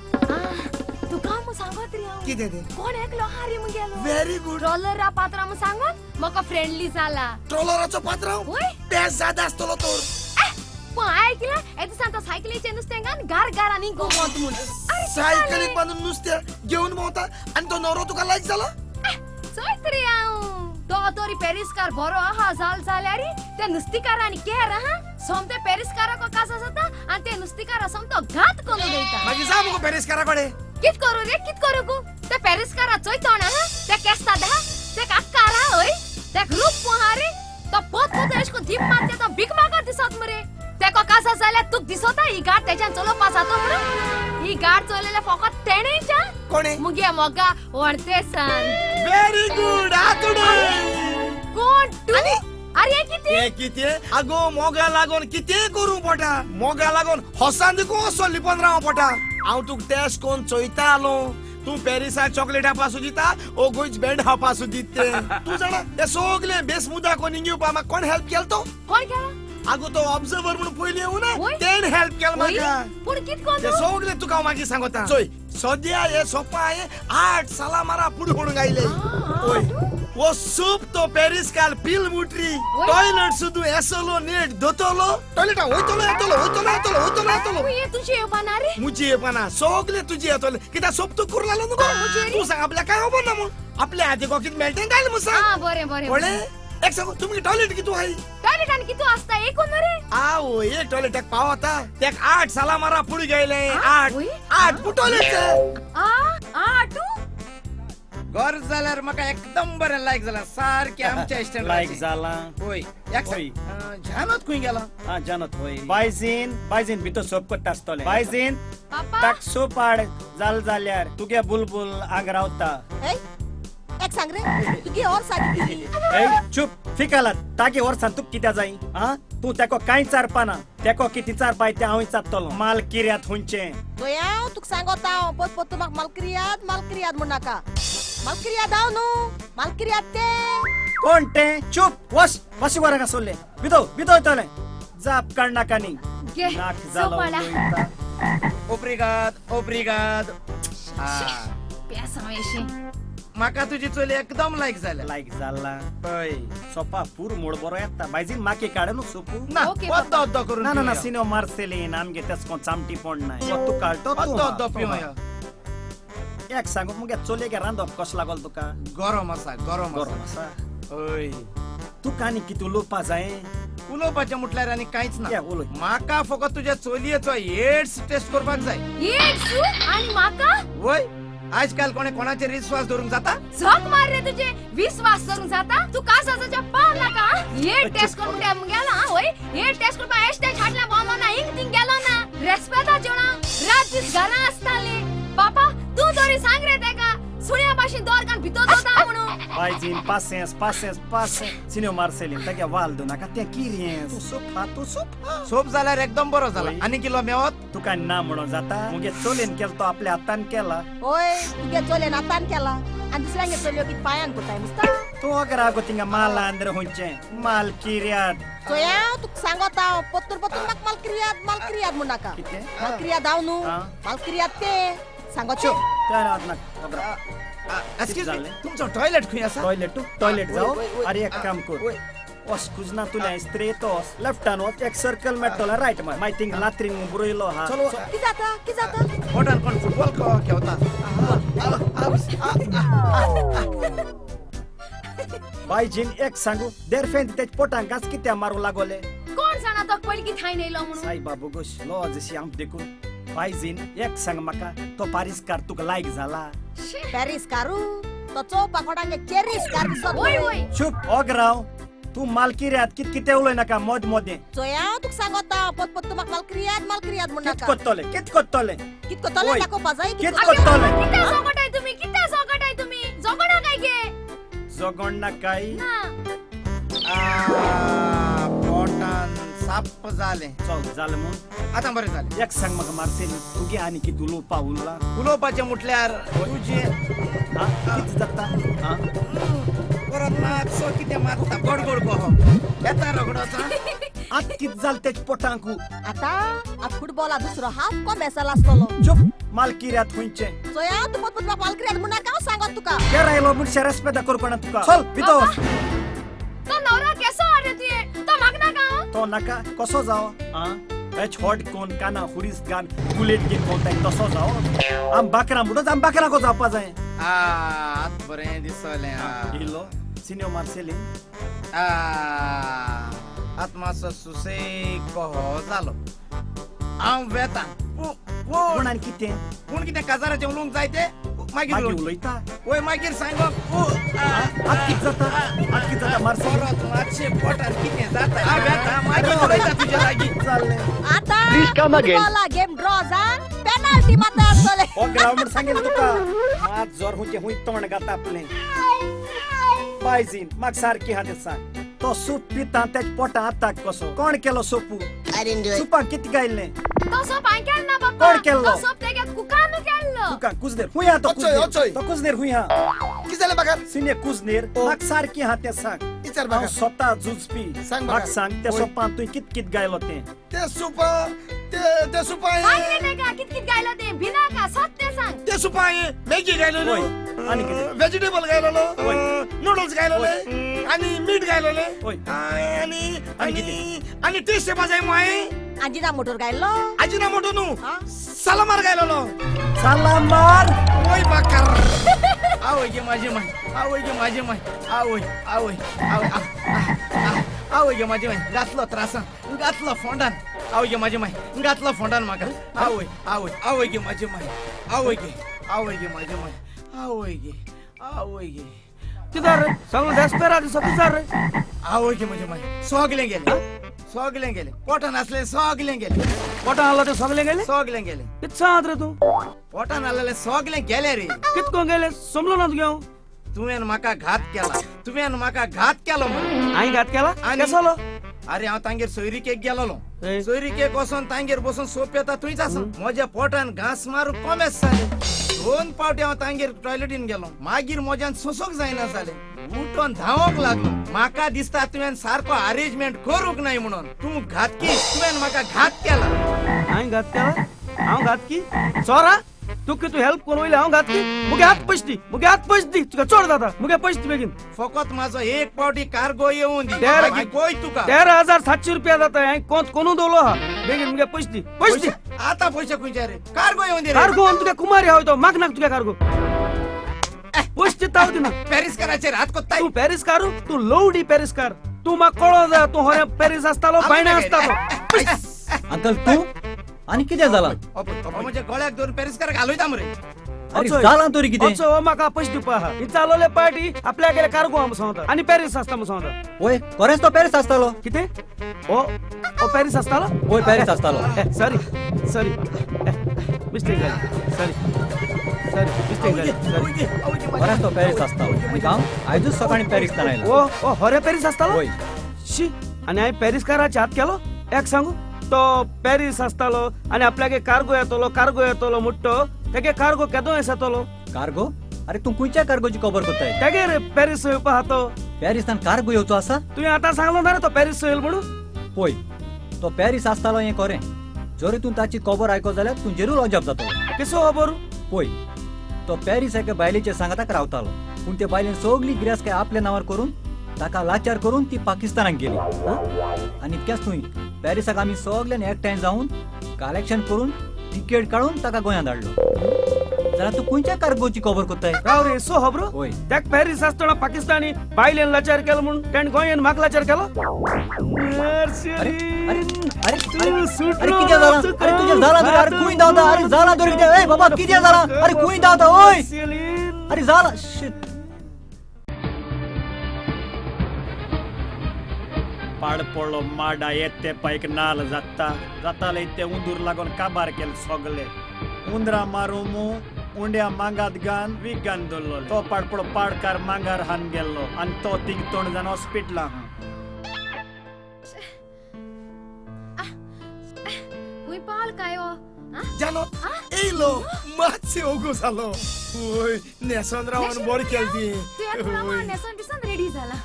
तुका मग सांगत रे हांव. कितें तें? कोण एकलो आहा रे मुगेलो. Very good. ट्रॉलरा पात्रांव म्हूण सांगत म्हाका फ्रेंडली जाला. ट्रॉलराचो पात्रांव? पेस जादा आसतलो तर. पूण आयकलां एक दिसान तो सायकलीचें नुस्तें घालून गार गार आनी घुंवत म्हूण. सायकलीक बांदून नुस्तें घेवन भोंवता आनी तो नवरो तुका लायक जाला? चोयत रे हांव तो तरी पेरिसकार बरो आहा जाल जाल्यार ते नुस्तीकारांनी केर आहा सोमते पेरिसकाराक कासा जाता आनी ते नुस्तीकारा सोमतो घात करून उडयता. मागीर जा मुगो पेरिसकारा कडेन. कित करूं रे कित करूं गो? ते पेरिसकारा चोय तोंड आहा ते केस्ताद आहा ते अक्कार आहा हय ते रूप आहा रे तो पोत पोत एश कोन धीप मारते तो भीक मागत दिसत मरे. तेका कासा जाल्यार तुक दिसता ही गाड तेज्यान चलोवपा जाता म्हणून? ही गाड चलयल्या फकत तेणेच कोणे? मुगे मोगा व्हडतेसान. Very good. आतुडे कोण तूं? अरे कितें कितें? आगो मोगा लागून कितें करूं पोटा? मोगा लागून हसान दिकून असो लिपोन राव पोटा. हांव तुका टेस्ट कोन चोयता आलो. तूं पॅरिसा चॉकलेटा पासून दिता ओ गोंयच बँड हा पासून दित ते. तूं जाणा ते सगळे बेस मुद्दा कोण घेवपा म्हाका कोण हेल्प केलो तो? कोण केला? आगो तो ऑब्झर्वर म्हणून पयलीं येवं ना तेण हेल्प केला म्हाका. पूण कित कोण ते सगळे तुका हांव मागीर सांगता. चोय सद्या हे सोपा हांवें 8 सालां मारा पुढे म्हणून आयले. ओय वो सूप तो पॅरिस काल पिल मुटरी टॉयलेट सुद्दां येसलो नेट धुतलो टॉयलेटा वयतलो येतलो वयतलो येतलो वयतलो येतलो. तुजे येवपा रे? मुजी येवपा सगळे तुजे येतले कित्याक सोप तूं करूं लागलो न्हू. तूं सांग आपल्याक काय खबर ना म्हूण आपल्या हाती कितें मेळटें काय म्हूण सांग. बरें बरें कळ्ळें? एक सांगू तुमगे टॉयलेट कितू आहाय? टॉयलेट आनी कितू आसता एक न्हू रे? आवय एक टॉयलेटाक पावता तेक 8 सालां मारा पुढे गेले. 8 8 टॉयलेट 8 घर जाल्यार म्हाका एकदम बरें लायक जाला सारकें आमच्या इस्टँडाचें लायक जाला. होय एक जानत खंय गेला? हा जानत होय बायजीन बायजीन भितर सोप करता आसतलें. बायजीन ताक सोप हाड जाल जाल्यार तुगे बुलबुल आंग रावता. एक सांग रे तुगे वर्सां कितली? ए चुप फिकालात तागे वर्सान तुका कित्याक जाय? आ तूं तेको कांय चारपाना तेको कितें चारपाय तें हांव चारतलो. माल किर्यात हुंचें चोय हांव तुका सांगोता हांव पोत पोत तूं म्हाका मालकिर्याद मालकिर्याद म्हूण नाका. मालकिर्याद हांव न्हू मालकिर्याद तें. कोण तें? चुप वस वशी वराक आसलें भितर भितर वयतलें जाप काडनाका न्ही. नाक जालो उलयता. ओब्रिगाद ओब्रिगाद. म्हाका तुजी चली एकदम लायक जाल्या. लायक जाला हय सोपा पूर मोड बरो येता. बायजीन माके काड न्हू सोपू ना अद्दो अद्दो करून. ना ना ना सिन्योर मार्सेलीन आमगे तेस कोण चामटी पोण नाय. तूं काडटो अद्दो अद्दो पिवया. एक सांगू मुगे चलयेक रांदप कसो लागल तुका? गरम आसा गरम गरम आसा. हय तुका आनी कितें उलोवपा जाय? उलोवपाचें म्हटल्यार आनी कांयच ना. म्हाका फकत तुज्या चलयेचो एड्स टेस्ट करपाक जाय. एड्स आनी म्हाका? वय आजकाल कोणे कोणाचेर विश्वास धरूंक जाता? झक मार रे तुजे विश्वास धरूंक जाता? तूं कासाच्या पाव नाका. हे टेस्ट करून गेला होय हे टेस्ट करपाक एस्टेज हाडला बोलो ना हिंग थिंग गेलो ना रेस्पेता जेवणा रात दीस घरा आसताले. बापा तूं तरी सांग रे तेका सुण्या भाशेन दोर कान भितर दोता म्हणून. बायजीन पासेंस पासेंस पासेंस सिन्योर मार्सेलीन तागे वाल दो नाका तें किरियेंस. तूं सोप हा तूं सोप हा. सोप जाल्यार एकदम बरो जाला. आनी किलो मेवत? तुका ना म्हणून जाता? मुगे चोलेन केलो तो आपल्या हातान केला. होय तुगे चोलेन हातान केला आनी दुसऱ्यांगे चलयो कित पांयान कोताय मुस्ता. तूं अगरा गो थिंगा माल आंद्र हुंचें माल किर्याद. चोय हांव तुका सांगोता हांव पोत्तूर पोत्तूर म्हाका मालकिर्याद मालकिर्याद म्हूण नाका. मालकिर्याद हांव न्हू मालकिर्याद तें सांगोचें. एक्सक्यूज मी तुमचो टॉयलेट खंय आसा? टॉयलेट टॉयलेट जाओ. अरे एक काम कर वस कुजना तुल्या स्ट्रेट वस लेफ्टान वच एक सर्कल मेळटलो रायट मार मागीर थिंग लात्रीन बुरयलो हा. चलो. की जाता की जाता? पोटान कोण फुटबॉल खेळता. बायजीन एक सांगू देरफेन तेच पोटांक घास कित्या मारू लागोले? कोण जाणा तो पयलीं की थांय येयलो म्हणून. साई बाबू गोश लॉज अशी आम देखून. बायजीन एक सांग म्हाका तो पारिसकार तुका लायक जाला? पॅरीस कारू तो चोवपा कोणागे चेरीस कार दिसत. वय वय. चुप ओगराव तू मालकिऱ्यात कित कितें उलय नाका मोद मोदें. चोया तुका सांगता पत पत तूं म्हाका मालक्रियाद मालक्रियाद म्हण कित नाका. कोत्तोले कित कोत्तोले कित कोत्तोले दाखोवपा जाय. कित कोत्तोले? कितें जोगटाय तुमी कितें जोगटाय तुमी जोगणा काय गे? जोगण ना काय ना. पोटान साप्प जालें. चल जालें म्हूण आतां बरें जालें. एक सांग म्हाका मार्सेल तुगे आनी कितें उलोवपा उरला? उलोवपाचें म्हटल्यार तुजें कितें जाता? परत मातसो कितें मारता गोड गोड कहो येता रोगडोचा. आत कितें जालें तेज पोटांकू? आतां आतां फुटबॉला दुसरो हाफ कोमेसाल आसतलो. चुप मालकिऱ्यात खुंयचें. चोया तूं पत पत म्हाका मालक्रियाद म्हण नाका हांव सांगत तुका. केर आयलो म्हूण रेस्पेदा करूं कोणा तुका. चल भितर वच. तो नवरा केसो आरे तुये तो म्हाका नाका? तो नाका कसो जावो? एच हॉट कोन काना हुरीस गान बुलेट घेत कोणताय तसो जावो. आम बाकरां म्हणूच आम बाकरां को जावपा जाय. आत बरें दिसलें. इल्लो सिन्यो मार्सेलीन. आत मातसो सुसेग कहो जालो. हांव वेता. पूण आनी कितें? पूण कितें काजाराचें उलोवंक जाय तें मागीर उलयता. वय मागीर सांगो. आत कितें जाता? आत कितें जाता मार्सेलीन? परत मातशें पोटार कितें जाता. हांव वेता मागीर उलयता तुज्या लागीं. जालें आतां फुटबॉला गेम ड्रॉ जावन पेनल्टी मारता आसतले. हो ग्रावंड सांगेल तुका मात जोर हुंचे हुंय तोंड घाता आपलें. बायजीन म्हाका सारकी हा तें सांग तो सूप पिता तेज पोटा आताक कसो? कोण केलो सोपू? सुपाक कितें गायलें? तो सोप हांवें केलो ना बाप्पा. कोण केल्लो? तो सोप तेगे कुकानू केल्लो. कुकान कुजनेर हुंय हा तो कुजनेर. तो कुजनेर हुंय हा. कितें जालें बाकार? सिने कुजनेर म्हाका सारकी हा तें सांग. विचार हांव बाकार. स्वता झुजपी. सांग म्हाका सांग त्या सोपान तुवें कित कित गायलो तें? ते सुपा ते सुपा सांग रे तेका कित कित गायलो तें भिनाका सत्य सांग. ते सुपा मॅगी गायलेलो आनी कितें? वेजिटेबल गायलेलो नूडल्स गायलेले आनी मीठ गायलेले आनी आनी आनी टेस्ट येवपा जाय मुगो. आजिना मोटोर गायलो. आजिना मोटो न्हू सालामार गायलेलो. सालामार वय बाकार. आवय गे माझी माय आवय गे माझी माय आवय आवय आवय आवय गे माझी माय घातलो त्रासान घातलो फोंडान. आवय गे माझी माय घातलो फोंडान म्हाका. आवय आवय आवय गे माझी माय आवय गे आवय गे माझी माय आवय गे आवय गे. कितें रे सगळें देस्पेराद दिसता कितें रे? आवय गे म्हजे माय सगळें गेलें सगळें गेलें पोटान आसलें सगळें गेलें. पोटान आसलें तें सगळें गेलें? सगळें गेलें. कितें सांगत रे तूं? पोटान आसलें सगळें गेलें रे. कितको गेलें समजलो ना तुगे हांव. तुवें म्हाका घात केला तुवें म्हाका घात केलो म्हूण. हांवें घात केला? केसलो? अरे हांव तांगेर सोयरीकेक गेलोलो. सोयरीकेक वचोन तांगेर बसून सोप येता थंयच आसा. म्हज्या पोटान घांस मारूंक कोमेस जालें. 2 पावटी हांव तांगेर टॉयलेटीन गेलो. मागीर म्हज्यान सोंसूंक जायना जालें. उठोन धांवोंक लागलो. म्हाका दिसता तुवें सारको अरेंजमेंट करूंक नाय म्हणून. तूं घातकी तुवें म्हाका घात केला. हांवें घात केला? हांव घातकी? चोरा तुका तूं हेल्प करून वयलें हांव घातकी? मुगे हात पयशे दी मुगे हात पयशे दी तुका चड जाता मुगे पयशे दी बेगीन. फकत म्हाजो एक पावटी कार्गो येवूं दी मागीर पळय तुका. 13,700 रुपया जाता. हांवें कोंत कोनू दवरलो आहा. बेगीन मुगे पयशे दी पयशे दी. आतां पयशे खंयचे रे? कार्गो येवूं दी रे. कार्गो तुका कुमारी हांव तो माग नाका तुका कार्गो. पयशे दिता हांव दिना. पॅरीसकाराचेर हात कोत्ताय तूं पॅरीसकारू? तूं लवडी पॅरीसकार. तूं म्हाका कळो जाय तूं हरे पॅरीस आसतालो बायणा आसतालो. अंकल तूं आनी कितें जालां? म्हज्या गळ्याक धरून पॅरीसकाराक घालयता मरे. अरे जालां तरी कितें? असो म्हाका पयशे दिवपा आहा. ही चालवले पार्टी आपल्या गेले कार्गो आहा सांगता आनी पॅरीस आसता म्हूण सांगता. वय खरेंच तो पॅरीस आसतालो. कितें? ओ ओ पॅरीस आसतालो? वय पॅरीस आसतालो. सॉरी सॉरी मिस्टेक जाली. सॉरी सॉरी मिस्टेक जाली. खरेंच तो पॅरीस आसतालो. आनी हांव आयजूच सकाळीं पॅरीसतान आयला. ओ ओ हरे पॅरीस आसतालो? वय. शी आनी हांवें पॅरीसकाराचे हात केलो? एक सांगू तो पॅरीस आसतालो आनी आपल्यागे कार्गो येतलो कार्गो येतलो मुट्टो तेगे कार्गो केदो येतलो? कार्गो? अरे तूं खंयच्या कार्गोची खबर करताय? तेगे रे पॅरीस येवपा आहा तो. पॅरिसान कार्गो येवचो आसा? तुवें आतां सांगलो ना रे तो पॅरीस येयल म्हणून? पळय तो पॅरीस आसतालो हें खरें. जरी तूं ताची खबर आयको जाल्यार तूं जरूर अजाप जातलो. कसो खबर? पळय तो पॅरीस एका बायलेच्या सांगाताक रावतालो. पूण ते बायलेन सगळी गिरासकाय आपल्या नांवार करून ताका लाचार करून ती पाकिस्तानाक गेली. आनी इतक्याच न्हय, पॅरिसाक आमी सगळ्यांनी एकठांय जावन कलेक्शन करून तिकेट काडून ताका गोंयांत धाडलो. जाल्यार तूं खंयच्या कार्गोची खबर करताय? राव रे, सो खबर? वय. त्याक पॅरीस आसतना पाकिस्तानी बायलेन लाचार केलो म्हूण तेणें गोंयान म्हाका लाचार केलो? अरे अरे अरे अरे कितें जालां? अरे तुजें जालां तर, अरे खंय धांवता? अरे जालां तर कितें? ए बाबा कितें जालां? अरे खंय धांवता? ओय अरे जालां शीट. पाड पडलो माडा येते पायक नाल जाता जाताले ते उंदूर लागून काबार केले सगले. उंदरा मारू मू उंड्या मांगात गान वीक गान दवरलो. तो पाडपडो पाडकार मांगार हान गेल्लो आनी तो तिग तोंड जावन हॉस्पिटला. पाल काय जानो येयलो मातशें ओगो जालो. वय न्हेसोन रावन बरें केलें ती. न्हेसोन बिसोन रेडी जाला.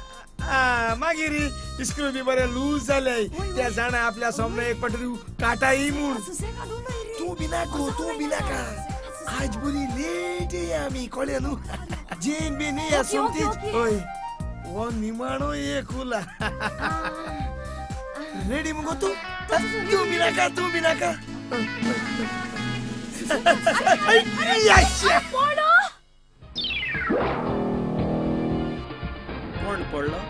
मागीर इस्क्रू बी बरें लूज जाले. त्या जाणा आपल्या सोमने एक पटरी काटाई म्हूण. तूं भिनाका, तूं भिनाका. आज बरी लेट येया आमी, कळ्ळें न्हू? जेन बी न्ही या सोमतीच. हय हो निमाणो एक उरला. रेडी मुगो तूं? तूं भिनाका, तूं भिनाका. कोण पडलो?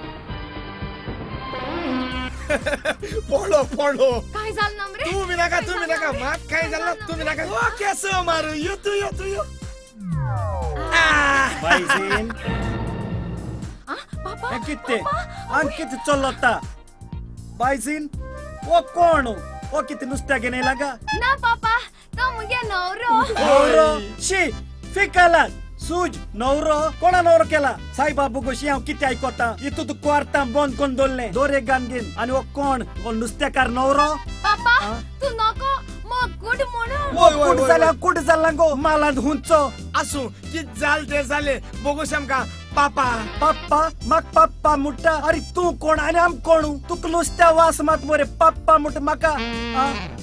पडलो पडलो. काय झालं ना रे? तू भिनाका, तू भिनाका. मात काय झालं? तू भिनाका. ओ केसो मारू. यो तू, यो तू, यो. बायजीन पापा कितें आनी कितें चल्लता? बायजीन ओ कोण? ओ कितें नुस्त्याक घेवन येयला गा? ना पापा, तो मुगे नवरो. नवरो? शी फिकाला सूज नवरो. कोणा नवरो केला? साईबाबू गोशी हांव कितें आयकता? इतू तूं कुवार्तां बंद करून दवरलें दोरे गान घेवन. आनी हो कोण? हो नुस्तेकार नवरो? पापा तूं नको मग कूट म्हणून. कूट जाल्यार कूट जाला गो मालांत हुंचो. आसूं, कितें जालें तें जालें. बोगोस आमकां पापा. पप्पा म्हाका पप्पा म्हणटा? अरे तूं कोण आनी आम कोण? तुका नुस्त्या वास मात मरे पप्पा म्हणटा म्हाका.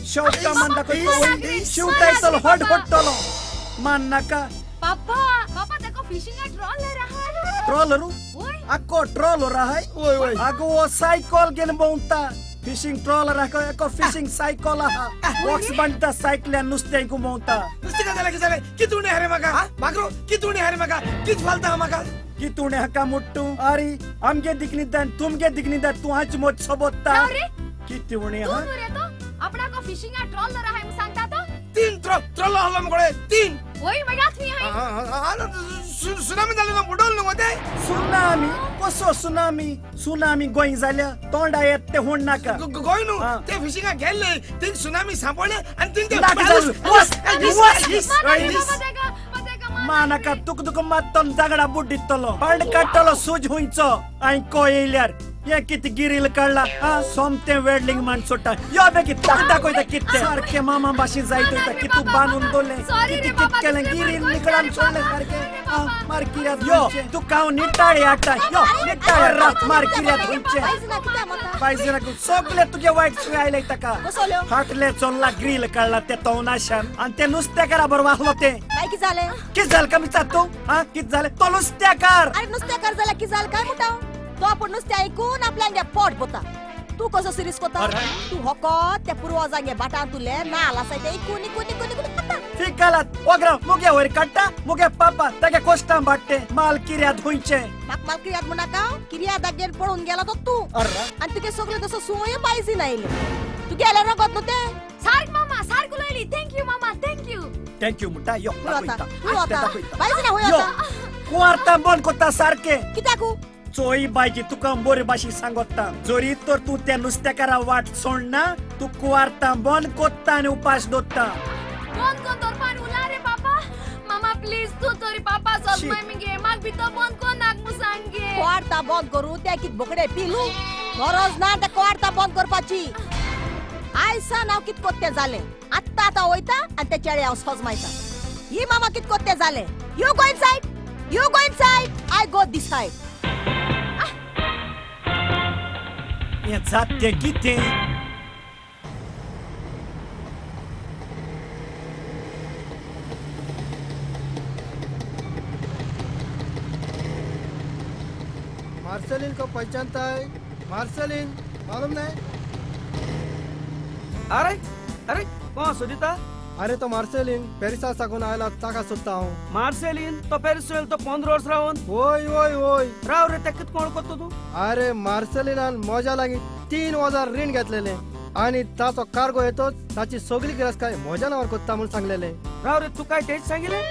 शेवटा मान दाखय, शिवटा हट पडटलो. मान नाका पापा. पापा देखो फिशिंग ट्रॉलर आहा. ट्रॉलर? आको ट्रॉलर आहाय? आगो वो सायकल घेवन भोंवता. फिशिंग ट्रॉलर आहा, एको फिशिंग सायकल आहा. बॉक्स बांदता सायकल्यान नुस्त्यांक भोंवता. नुस्तें जालें कितें जालें? कितें उणें हारे म्हाका? बागरो कितें उणें हारे म्हाका? कितें फालता म्हाका? कितें उणें हाका मुट्टू? अरे आमगे दिकनिदान तुमगे दिकनिदान तूं हांच मोज सोबोत्ता. कितें उणें हा? आपणाको फिशिंग ट्रॉलर आहाय म्हूण सांगता तो? तीन ट्रॉलर आहलो मुगो तीन. वय मागीर थंय हाय. सुनामी जाली ना, बुडोल न्हू ते. सुनामी? कसो सुनामी? सुनामी गोंय जाल्या तोंडा येत ते होण नाका. गोंय न्हू ते फिशिंगाक गेल्ले, थिंग सुनामी सांपडले आनी थिंग ते मा नाका. तुका तुका मात्तन जागडा बुड्डितलो, पांड काडटलो सूज हुंयचो. आयको येयल्यार हें कितें गिरील काडला? सोमतें वेडलिंग मान सोडटा. यो बेगीन तुका दाखयता कितें. सारकें मामा भाशेन जायत वयता. कितू बांदून दवरलें, कितें कितें केलें, गिरील निकळान सोडलें सारकें. मार किऱ्यात यो तुका हांव निटाळे हाडटा. यो निटाळे रात मार किऱ्यात हुंयचें. पायजे सगळे तुगे वायट सुय आयले ताका. फाटले चोल्ला ग्रील काडला ते तवनाशान आनी ते नुस्तेकारा बरोबर आहलो तें. काय कितें जालें? कितें जालें काय विचार तूं? आं कितें जालें? तो नुस्तेकार. अरे नुस्तेकार जाल्यार कितें जालें काय म्हणटा? तो आपूण नुस्तें आयकून आपल्यागे पोट भरता. तूं कसो सिरीस कोता? तूं होको त्या पुर्वजांगे बाटान तुले नाल आसाय ते इकून इकून इकून इकून खाता. फिकालात ओगरा मुगे वयर काडटा मुगे पापा तागे कोश्टां बाट्टे माल किऱ्यात हुंयचें. म्हाका माल किऱ्यात म्हणनाका. किऱ्यात पळोवन गेला तो तूं. आनी तुगे सगळें तसो सुंय पायजीन आयलें. तूं गेलें रगत न्हू तें. सारक मामा, सारक उलयली. Thank you मामा, thank you. Thank you म्हणटा. यो दाखयता. यो कुवार्तां बंद कोत्ता सारकें. कित्याक? चोय बायची तुका बरे भाशेन सांगोता. जरी तर तूं त्या नुस्तेकारा वाट सोडना, तूं कुवार्तां बंद कोत्ता आनी उपास दवरता. बंद कोन दवरपा उरला रे पापा. मामा प्लीज तूं तरी पापा सगळे मुगे म्हाका भितर बंद कोन नाक म्हूण सांग गे. कुवार्तां बंद करूं त्या कितें बोकडे पिलू? गरज ना त्या कुवार्तां बंद करपाची. आयसान हांव कितें कोत्तें जालें. आत्तां आतां वयता आनी ते चेडे हांव सजमायता. ही मामा कितें कोत्तें जालें? You go inside, you go inside, I go this side. हें जातें कितें? मार्सेलिन को पहचानता है? मार्सेलिन मालूम नहीं? अरे अरे कोण सोदिता? अरे तो मार्सेलिन पेरिसा साकून आयला, ताका सोदता हांव. मार्सेलिन तो पॅरिस येयल तो 15 वर्स रावन. वय वय वय. राव रे, तेका कोण करतो तूं? अरे मार्सेलिनान म्हज्या लागीं 3000 रीण घेतलेले आनी ताचो कार्गो येतोच ताची सगळी गिरासकाय म्हज्या नांवार कोत्ता म्हूण सांगलेले. राव रे, तू काय तेच सांगिले?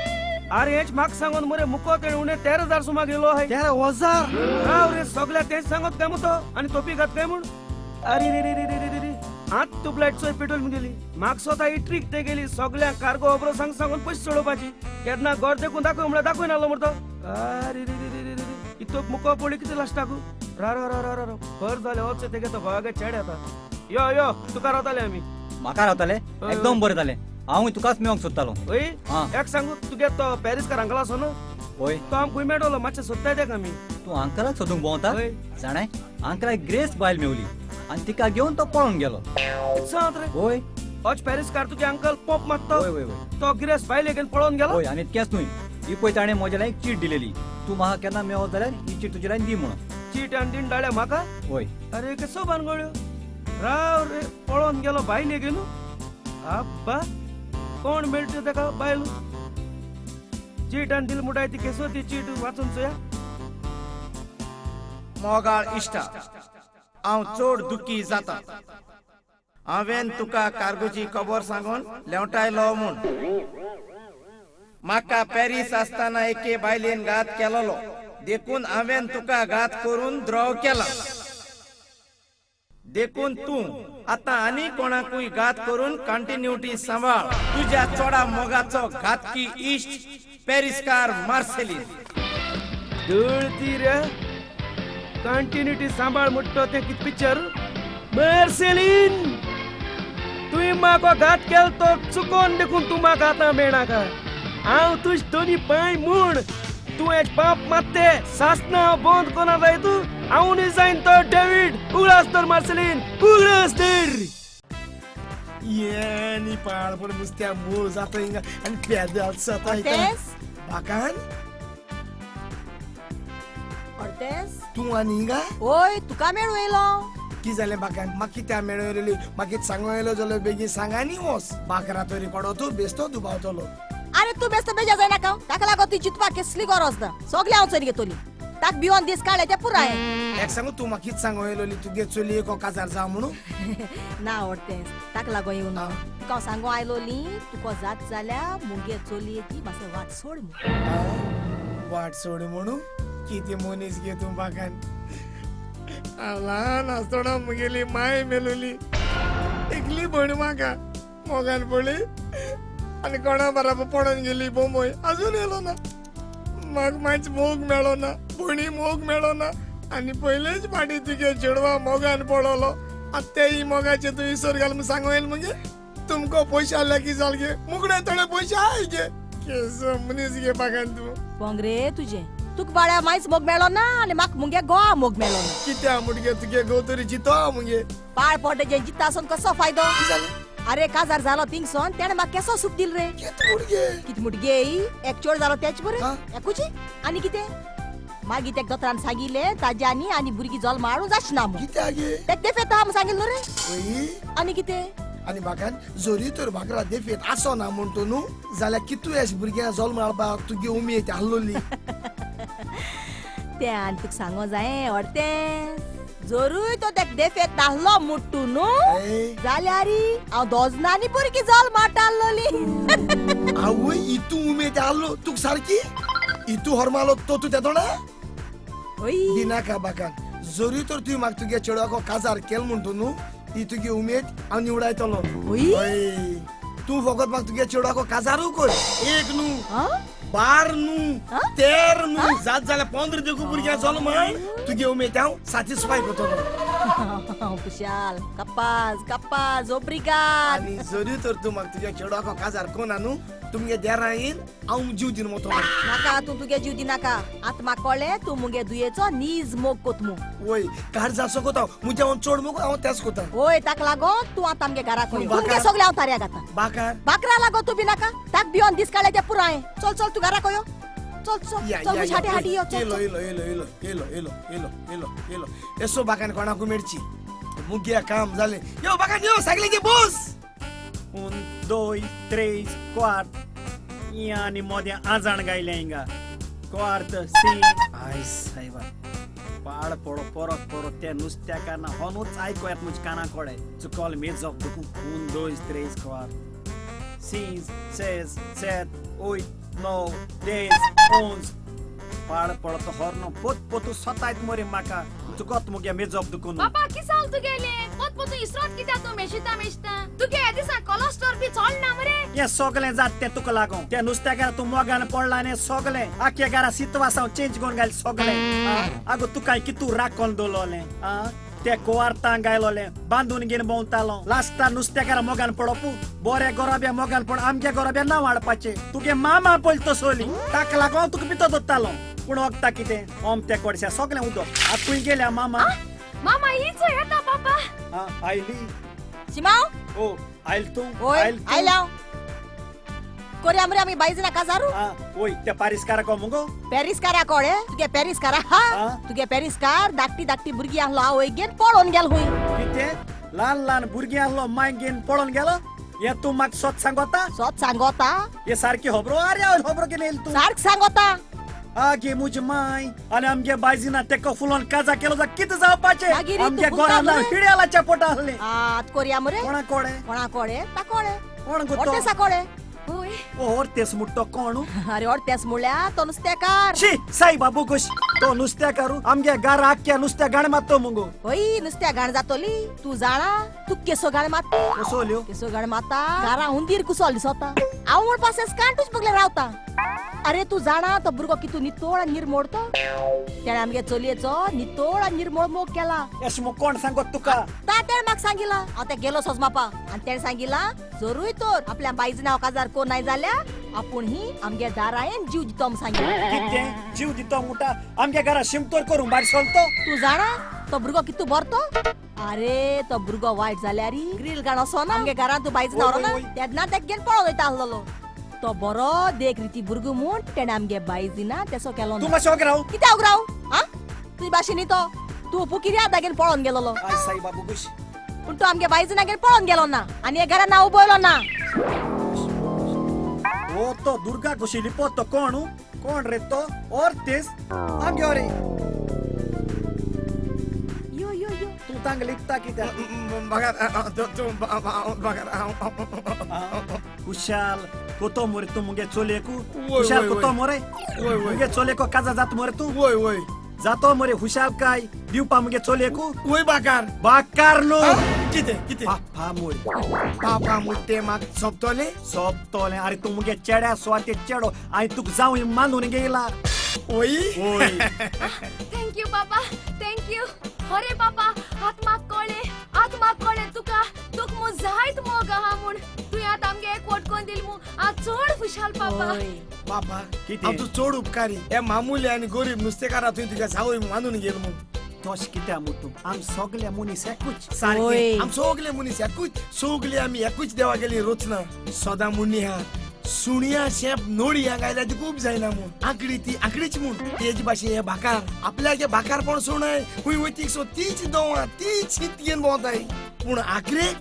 अरे हेच म्हाका सांगून मरे मुको तेणे उणे 13,000 सुमा गेलो आहे. 13,000? राव रे, सगळ्या तेच सांगत काय म्हणतो आणि तोपी घात काय म्हूण. अरे रे रे रे रे रे रे, आत ट्यूबलायट चोय पेट्रोल गेली. म्हाका स्वता ही ट्रीक ते गेली, सगळ्या कार्गो खबरो सांग सांगून पयशे सोडोवपाची. केन्ना घर देखून दाखय म्हळ्यार दाखय नालो म्हणतो. अरे रे रे रे रे, इतोक मुको पडली कितें लास्टाकू. रा रा रा रा रा, बरं जालें वचचे तेगे तो गोव्यागे चेड येता. यो यो, तुका रावताले आमी. म्हाका रावताले? एकदम बरें जालें, हांवूय तुकाच मेळोंक सोदतालो. ओय एक सांगू, तुगे तो पॅरिसकार अंकल आसो न्हू? वय. तो आमकां खंय मेळटलो मातशें सोदताय तेका आमी. तूं अंकलाक सोदूंक भोंवता? जाणाय, अंकलाक ग्रेस बायल मेवली आनी तिका घेवन तो पळोवन गेलो. सांग रे. वय. अज पॅरिसकार तुगे अंकल पंप मारता. वय वय वय. तो गिरेस बायले घेवन पळोवन गेलो. वय, आनी इतकेंच न्हय, ही पळय ताणें म्हज्या लागीं एक चीट दिलेली, तूं म्हाका केन्ना मेवत जाल्यार ही चीट तुजे लागीं दी म्हणून. चीट आनी दिन डाळ्या म्हाका? वय. अरे कसो बानगोळ्यो. राव रे, पळोवन गेलो बायले घेवन. आब्बा, कोण मेळटा तेका बायल? चीट आनी दिल मुटाय ती केसो ती चीट वाचून चोया. मोगाळ इश्टा, हांव चड दुखी जाता. हांवें तुका कार्गोची खबर सांगून लेंवटायलो म्हूण. म्हाका पॅरीस आसतना एके बायलेन घात केलोलो, देखून हांवें तुका घात करून द्रोव केला. देखून तूं आतां आनी कोणाकूय घात करून कंटिन्युटी सांबाळ. तुज्या चोडा मोगाचो घातकी इश्ट पॅरिसकार मार्सेलिन. दळती रे, कंटिन्युटी सांबाळ म्हणटा तें कितें पिक्चर? मार्सेलिन, तुवें म्हाका घात केलो तो चुकोन, देखून तूं म्हाका आतां मेळनाका. हांव तुज दोनी पांय म्हूण तूं एक पाप मात्ते सासना बंद कोना जाय तूं. हांव न्ही जायन तो डेवीड. उगडास तर मार्सेलिन, उगडास तर. ये नी पाळ पण नुसत्या मूळ जाता हिंगा आनी पेदाल जाता. बाकान तूं आनी हिंगा? ओय, तुका मेळूं येयलो. की जालें बाकान? म्हाका कित्याक मेळूं येयलेली? म्हाका सांगूं येयलो जाल्यार बेगीन सांग आनी वच. बाकरा तरी कोडो तूं बेस्तो दुबावतलो. अरे तूं बेस्तो बेजा जायनाका, ताका लागून ती चिंतपाक कसली गरज ना. सगळें हांव चोरी घेतली, ताक भिवन दीस काडले ते पुराय. एक सांगू, तूं म्हाका कितें सांगूं येयलोली? तुगे चलयेक काजार जावं म्हणून? ना आवडतेंच, ताका लागून येवना. तुका हांव सांगूं आयलोली, तुका जात जाल्यार मुगे चलयेची मातशें वाट सोड म्हूण. वाट सोड म्हणून? कितें मनीस गे तूं बाकान. ल्हान आसतना मुगेली माय मेलोली, एकली भयण म्हाका मोगान पडली आनी कोणा बराबर पडोन गेली बोंबय. अजून येयलो ना म्हाका, मातसो मोग मेळो ना, भयणी मोग मेळो ना. आनी पयलेच फाटी तुगे चेडवा मोगान पडलो. आतां तेय मोगाचे तूं इसर घाल म्हूण सांगू येयल मगे? तुमकां पयशे आसल्यार कितें जालें गे? मुगडे थोडे पयशे आहाय गे. केसो मनीस गे बागान तूं. पोंगरे तुजें, तुका बाळ्या मायच मोग मेळो ना आनी म्हाका मुगे गोवा मोग मेळो ना. कित्या मुटगे तुगे घोव तरी जितो मुगे. पाळ पोटे जे जित्ता आसून कसो फायदो? अरे काजार जालो थिंगसोन तेणें म्हाका केसो सूप दिल रे. कित मुटगे? कित मुटगे? एक चोड जालो तेच बरें एकूच. आनी कितें मागीर तेक दोतोरान सांगिल्लें ताज्यांनी आनी भुरगीं जल्म हाडूंक जावचें ना म्हूण. कित्याक गे? तेक देफेत आहा म्हूण सांगिल्लें न्हू रे. आनी कितें? आनी बाकान जरी तर भाकरा देफेत आसो ना म्हूण तूं न्हू जाल्यार कितू एश भुरग्यां जल्म हाडपाक तुगे उमेद आहलोली. तें आनी तुका सांगो जायें अडतें, जरूय तो तेक देफेत नासलो मुट्टू न्हू जाल्यार हांव दोजनांनी भुरगीं जल्म हाडटालोली. आवय, इतू उमेद आहलो तुका सारकी? इतू हरमालो तो तूं तेदोणा दिनाका बाकान. जरी तर तुवें म्हाका तुगे चेडवाको काजार केल म्हूण तूं न्हू, ही तुगे उमेद हांव निवडायतलो. तूं फकत म्हाका तुगे चेडवाको काजारू कर. एक न्हू, 12 न्हू, 13 न्हू, जात जाल्यार 15 देखून भुरग्यां जल्म हाड, तुगे उमेद हांव सॅटिस्फाय करतलो. खुशाल, कपास कपास ओब्रिगाद. आनी जरी तर तूं म्हाका तुज्या चेडवाको काजार कोना न्हू, तुमगे देरा येवन हांव जीव दिवन वतलो. नाका, तूं तुगे जीव दिनाका. आतां म्हाका कळ्ळें तूं मुगे दुयेचो नीज मोग कोत म्हूण. वय, काळजा सोगोत हांव, मुज्या हांव चड मोग हांव तेंच कोता. वय, ताका लागोन तूं आतां आमगे घराक वय. तुमगे सगळें हांव ताऱ्याक आतां. बाकार बाकरा लागो तूं बी नाका, ताक भिवन दीस काडले ते पुराय. चल चल, तूं घराक वयो. चल चल चल मुझ हाटे हाटी यो चल येलो येलो येलो येलो येलो येलो येलो येलो येलो येसो बाकान कोणाकू मेळची मुग्या काम जालें. यो बाकान यो सगळे जे बोस. 1 2 3 4 आनी मोदें आजाण गायलें हिंगा क्वार्त सी I सायबा पाड पडो परत परत त्या नुस्त्या काना होनूच आयको येत म्हज्या काना कोडे चुकोल मेजप दुखू 1 2 3 4 6 6 7 8 9 10 11 पाड पडो तो हॉर्न पोत पोतू सतायत मरे म्हाका चुकत मुगे मेजप दुखून. बापा किसाल तुगेले पोत पोतू इसरोत कित्या तूं मेशिता मेशिता तुगे ह्या दिसा कोलेस्ट्रॉल बी चोडना मरे. हे सगळें जात तें तुका लागून त्या नुस्त्याकार तूं मोगान पडला आनी सगळें आख्या घरा सितवासांव चेंज करून घाल सगळें. आगो तुका कितू राखोन दवरलें ते कुवार्तां गायलोलें बांदून घेवन भोंवतालो लास्टा नुस्त्याकार मोगान पडप बऱ्या गोराब्या मोगान पड आमच्या गोराब्या नांव हाडपाचें तुगे मामा पळय तसोली ताका लागून तुका भितर दवरतालो पूण वखता कितें ओमत्या कोडश्या सगळें उदक. आतां खंय गेल्या मामा? मामा हीच येता बाबा. आयली सिमाव? ओ आयल तूं? आयला कोरिया मरे आमी बाईजना काजारू. ओय त्या पारिसकारा को मुगो? पॅरिसकारा कोळे तुगे पॅरिसकारा हा तुगे पॅरिसकार धाकटी धाकटी भुरगीं आहलो आवय घेन पळोवन गेल हुंय. कितें ल्हान ल्हान भुरगीं आहलो माय घेन पळोवन गेलो? हे तूं म्हाका सोत सांगोता? सोत सांगोता? हे सारकी खबरो? आरे हांव खबरो कितें येयली तूं सारक सांगोता. आगे मुज माय आनी आमगे बायजिना तेका फुलोन काजा केलो जा कितें जावपाचें? आमगे घरान हिड्यालाच्या पोटा आहलें. आत कोरिया मरे कोणा कोडे? कोणा कोडे ता कोडे कोण गो तो? ओर्तेसा कोडे. ओर्तेस मुट्टो कोण? अरे ओर्तेस मुळ्या तो नुस्तेकार. शी साई बाबू गोश तो नुस्तेकारू आमगे घरा आख्या नुस्त्या गाण मारतो मुगो. होय नुस्त्या गाण जातोली तूं जाणा तूं केसो गाण मारता? कसोल्यो? केसो गाण मारता घरा हुंदीर कुसोल दिसता हांव म्हण पासेस कांटूच बगले रावता. अरे तूं जाणा तो भुरगो कितू नितोळ आनी निर्मोळ तो? तेणें आमगे चलयेचो नितोळ आनी निर्मोळ मोग केला. एश मग कोण सांगत तुका? ता तेणें म्हाका सांगिला. हांव तें गेलो सोजमापा आनी तेणें सांगिला जरूय तर आपल्या बायज नांव काजार कोण नाय जाल्यार आपूण ही आमगे दारायन जीव दितो म्हूण सांगिला. कितें जीव दितो म्हणटा? आमगे घरा शिमतोर करूंक भायर सरतो? तूं जाणा तो भुरगो कितू बरो तो? अरे तो भुरगो वायट जाल्यार ग्रील गाण असो ना आमगे घरांत तूं बायज नांव ना तेन्ना तेका घेवन पळोवन वयता आसलेलो. तो बरो देख रिती भुरगो म्हूण तेणें आमगे बायजिना तेसो केलो. तूं मातशें ओगी राव. कित्याक ओगी राव? आं तुजी भाशेन न्ही तो तूं पुकिऱ्या दागेन पळोवन गेलोलो. I Sai बाबू गुश पूण तूं आमगे बायजिना घेवन पळोवन गेलो ना आनी हे घरा नांव उबयलो ना. ओ तो दुर्गा कशी लिपो तो कोण? कोण रे तो? ओर्तेस आमगे ओरे यो यो यो तूं तांग लिपता कित्याक? कुशाल कोतो मोरे तूं मुगे चोलयेकू? हुशाल कोतो मोरे मुगे चोलयेको काजा जात मोरे तूं? वय वय जातो मोरे हुशाल काय दिवपा मुगे चोलयेकू? वय बाकार बाकार न्हू. कितें कितें? पापा मोरे पापा मुट्टे म्हाका सोंपतोलें? सोंपतोलें. अरे तूं मुगे चेड्या सुवातेर चेडो आनी तुका जावं मानून गेला. ओय ओय thank you papa thank you. अरे पापा हात म्हाका कळ्ळें आत म्हाका कळ्ळें तुका तुका मु जायत मोग आहा म्हूण तुवें आतां आमगे एक वटकोन दिल मु हांव चड खुशाल पापा. बापा हांव तूं चड उपकारी हे मामुले आनी गरीब नुस्तेकारा तुवें तुज्या जावय मानून गेल म्हूण. तोश कित्याक म्हूण तूं आम सगळे मनीस एकूच. सारकें आम सगळे मनीस एकूच सगळे आमी एकूच देवा गेली रचना सदां म्हणणी आहा सुणया शेप नोळया गायल्या ती खूब जायना म्हूण आंकडी ती आंकडीच म्हूण तेज भाशे हे भाकार आपल्याचे भाकारपण सोणाय खूंय वयतीक सो तीच दवा तीच शीत घेवन भोंवताय पूण आखरेक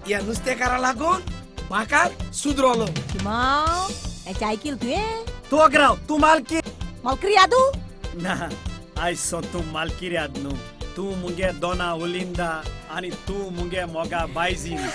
ह्या नुस्तेकारा लागून भाकार सुदरोलो. सिमाव हेचें आयकील तुवें? तूं ओगी राव. तूं मालकी मालकरी यादू? ना आयज सो तूं मालकीर याद न्हू तूं मुगे दोना ओलिंदा आनी तूं मुगे मोगा बायजीन.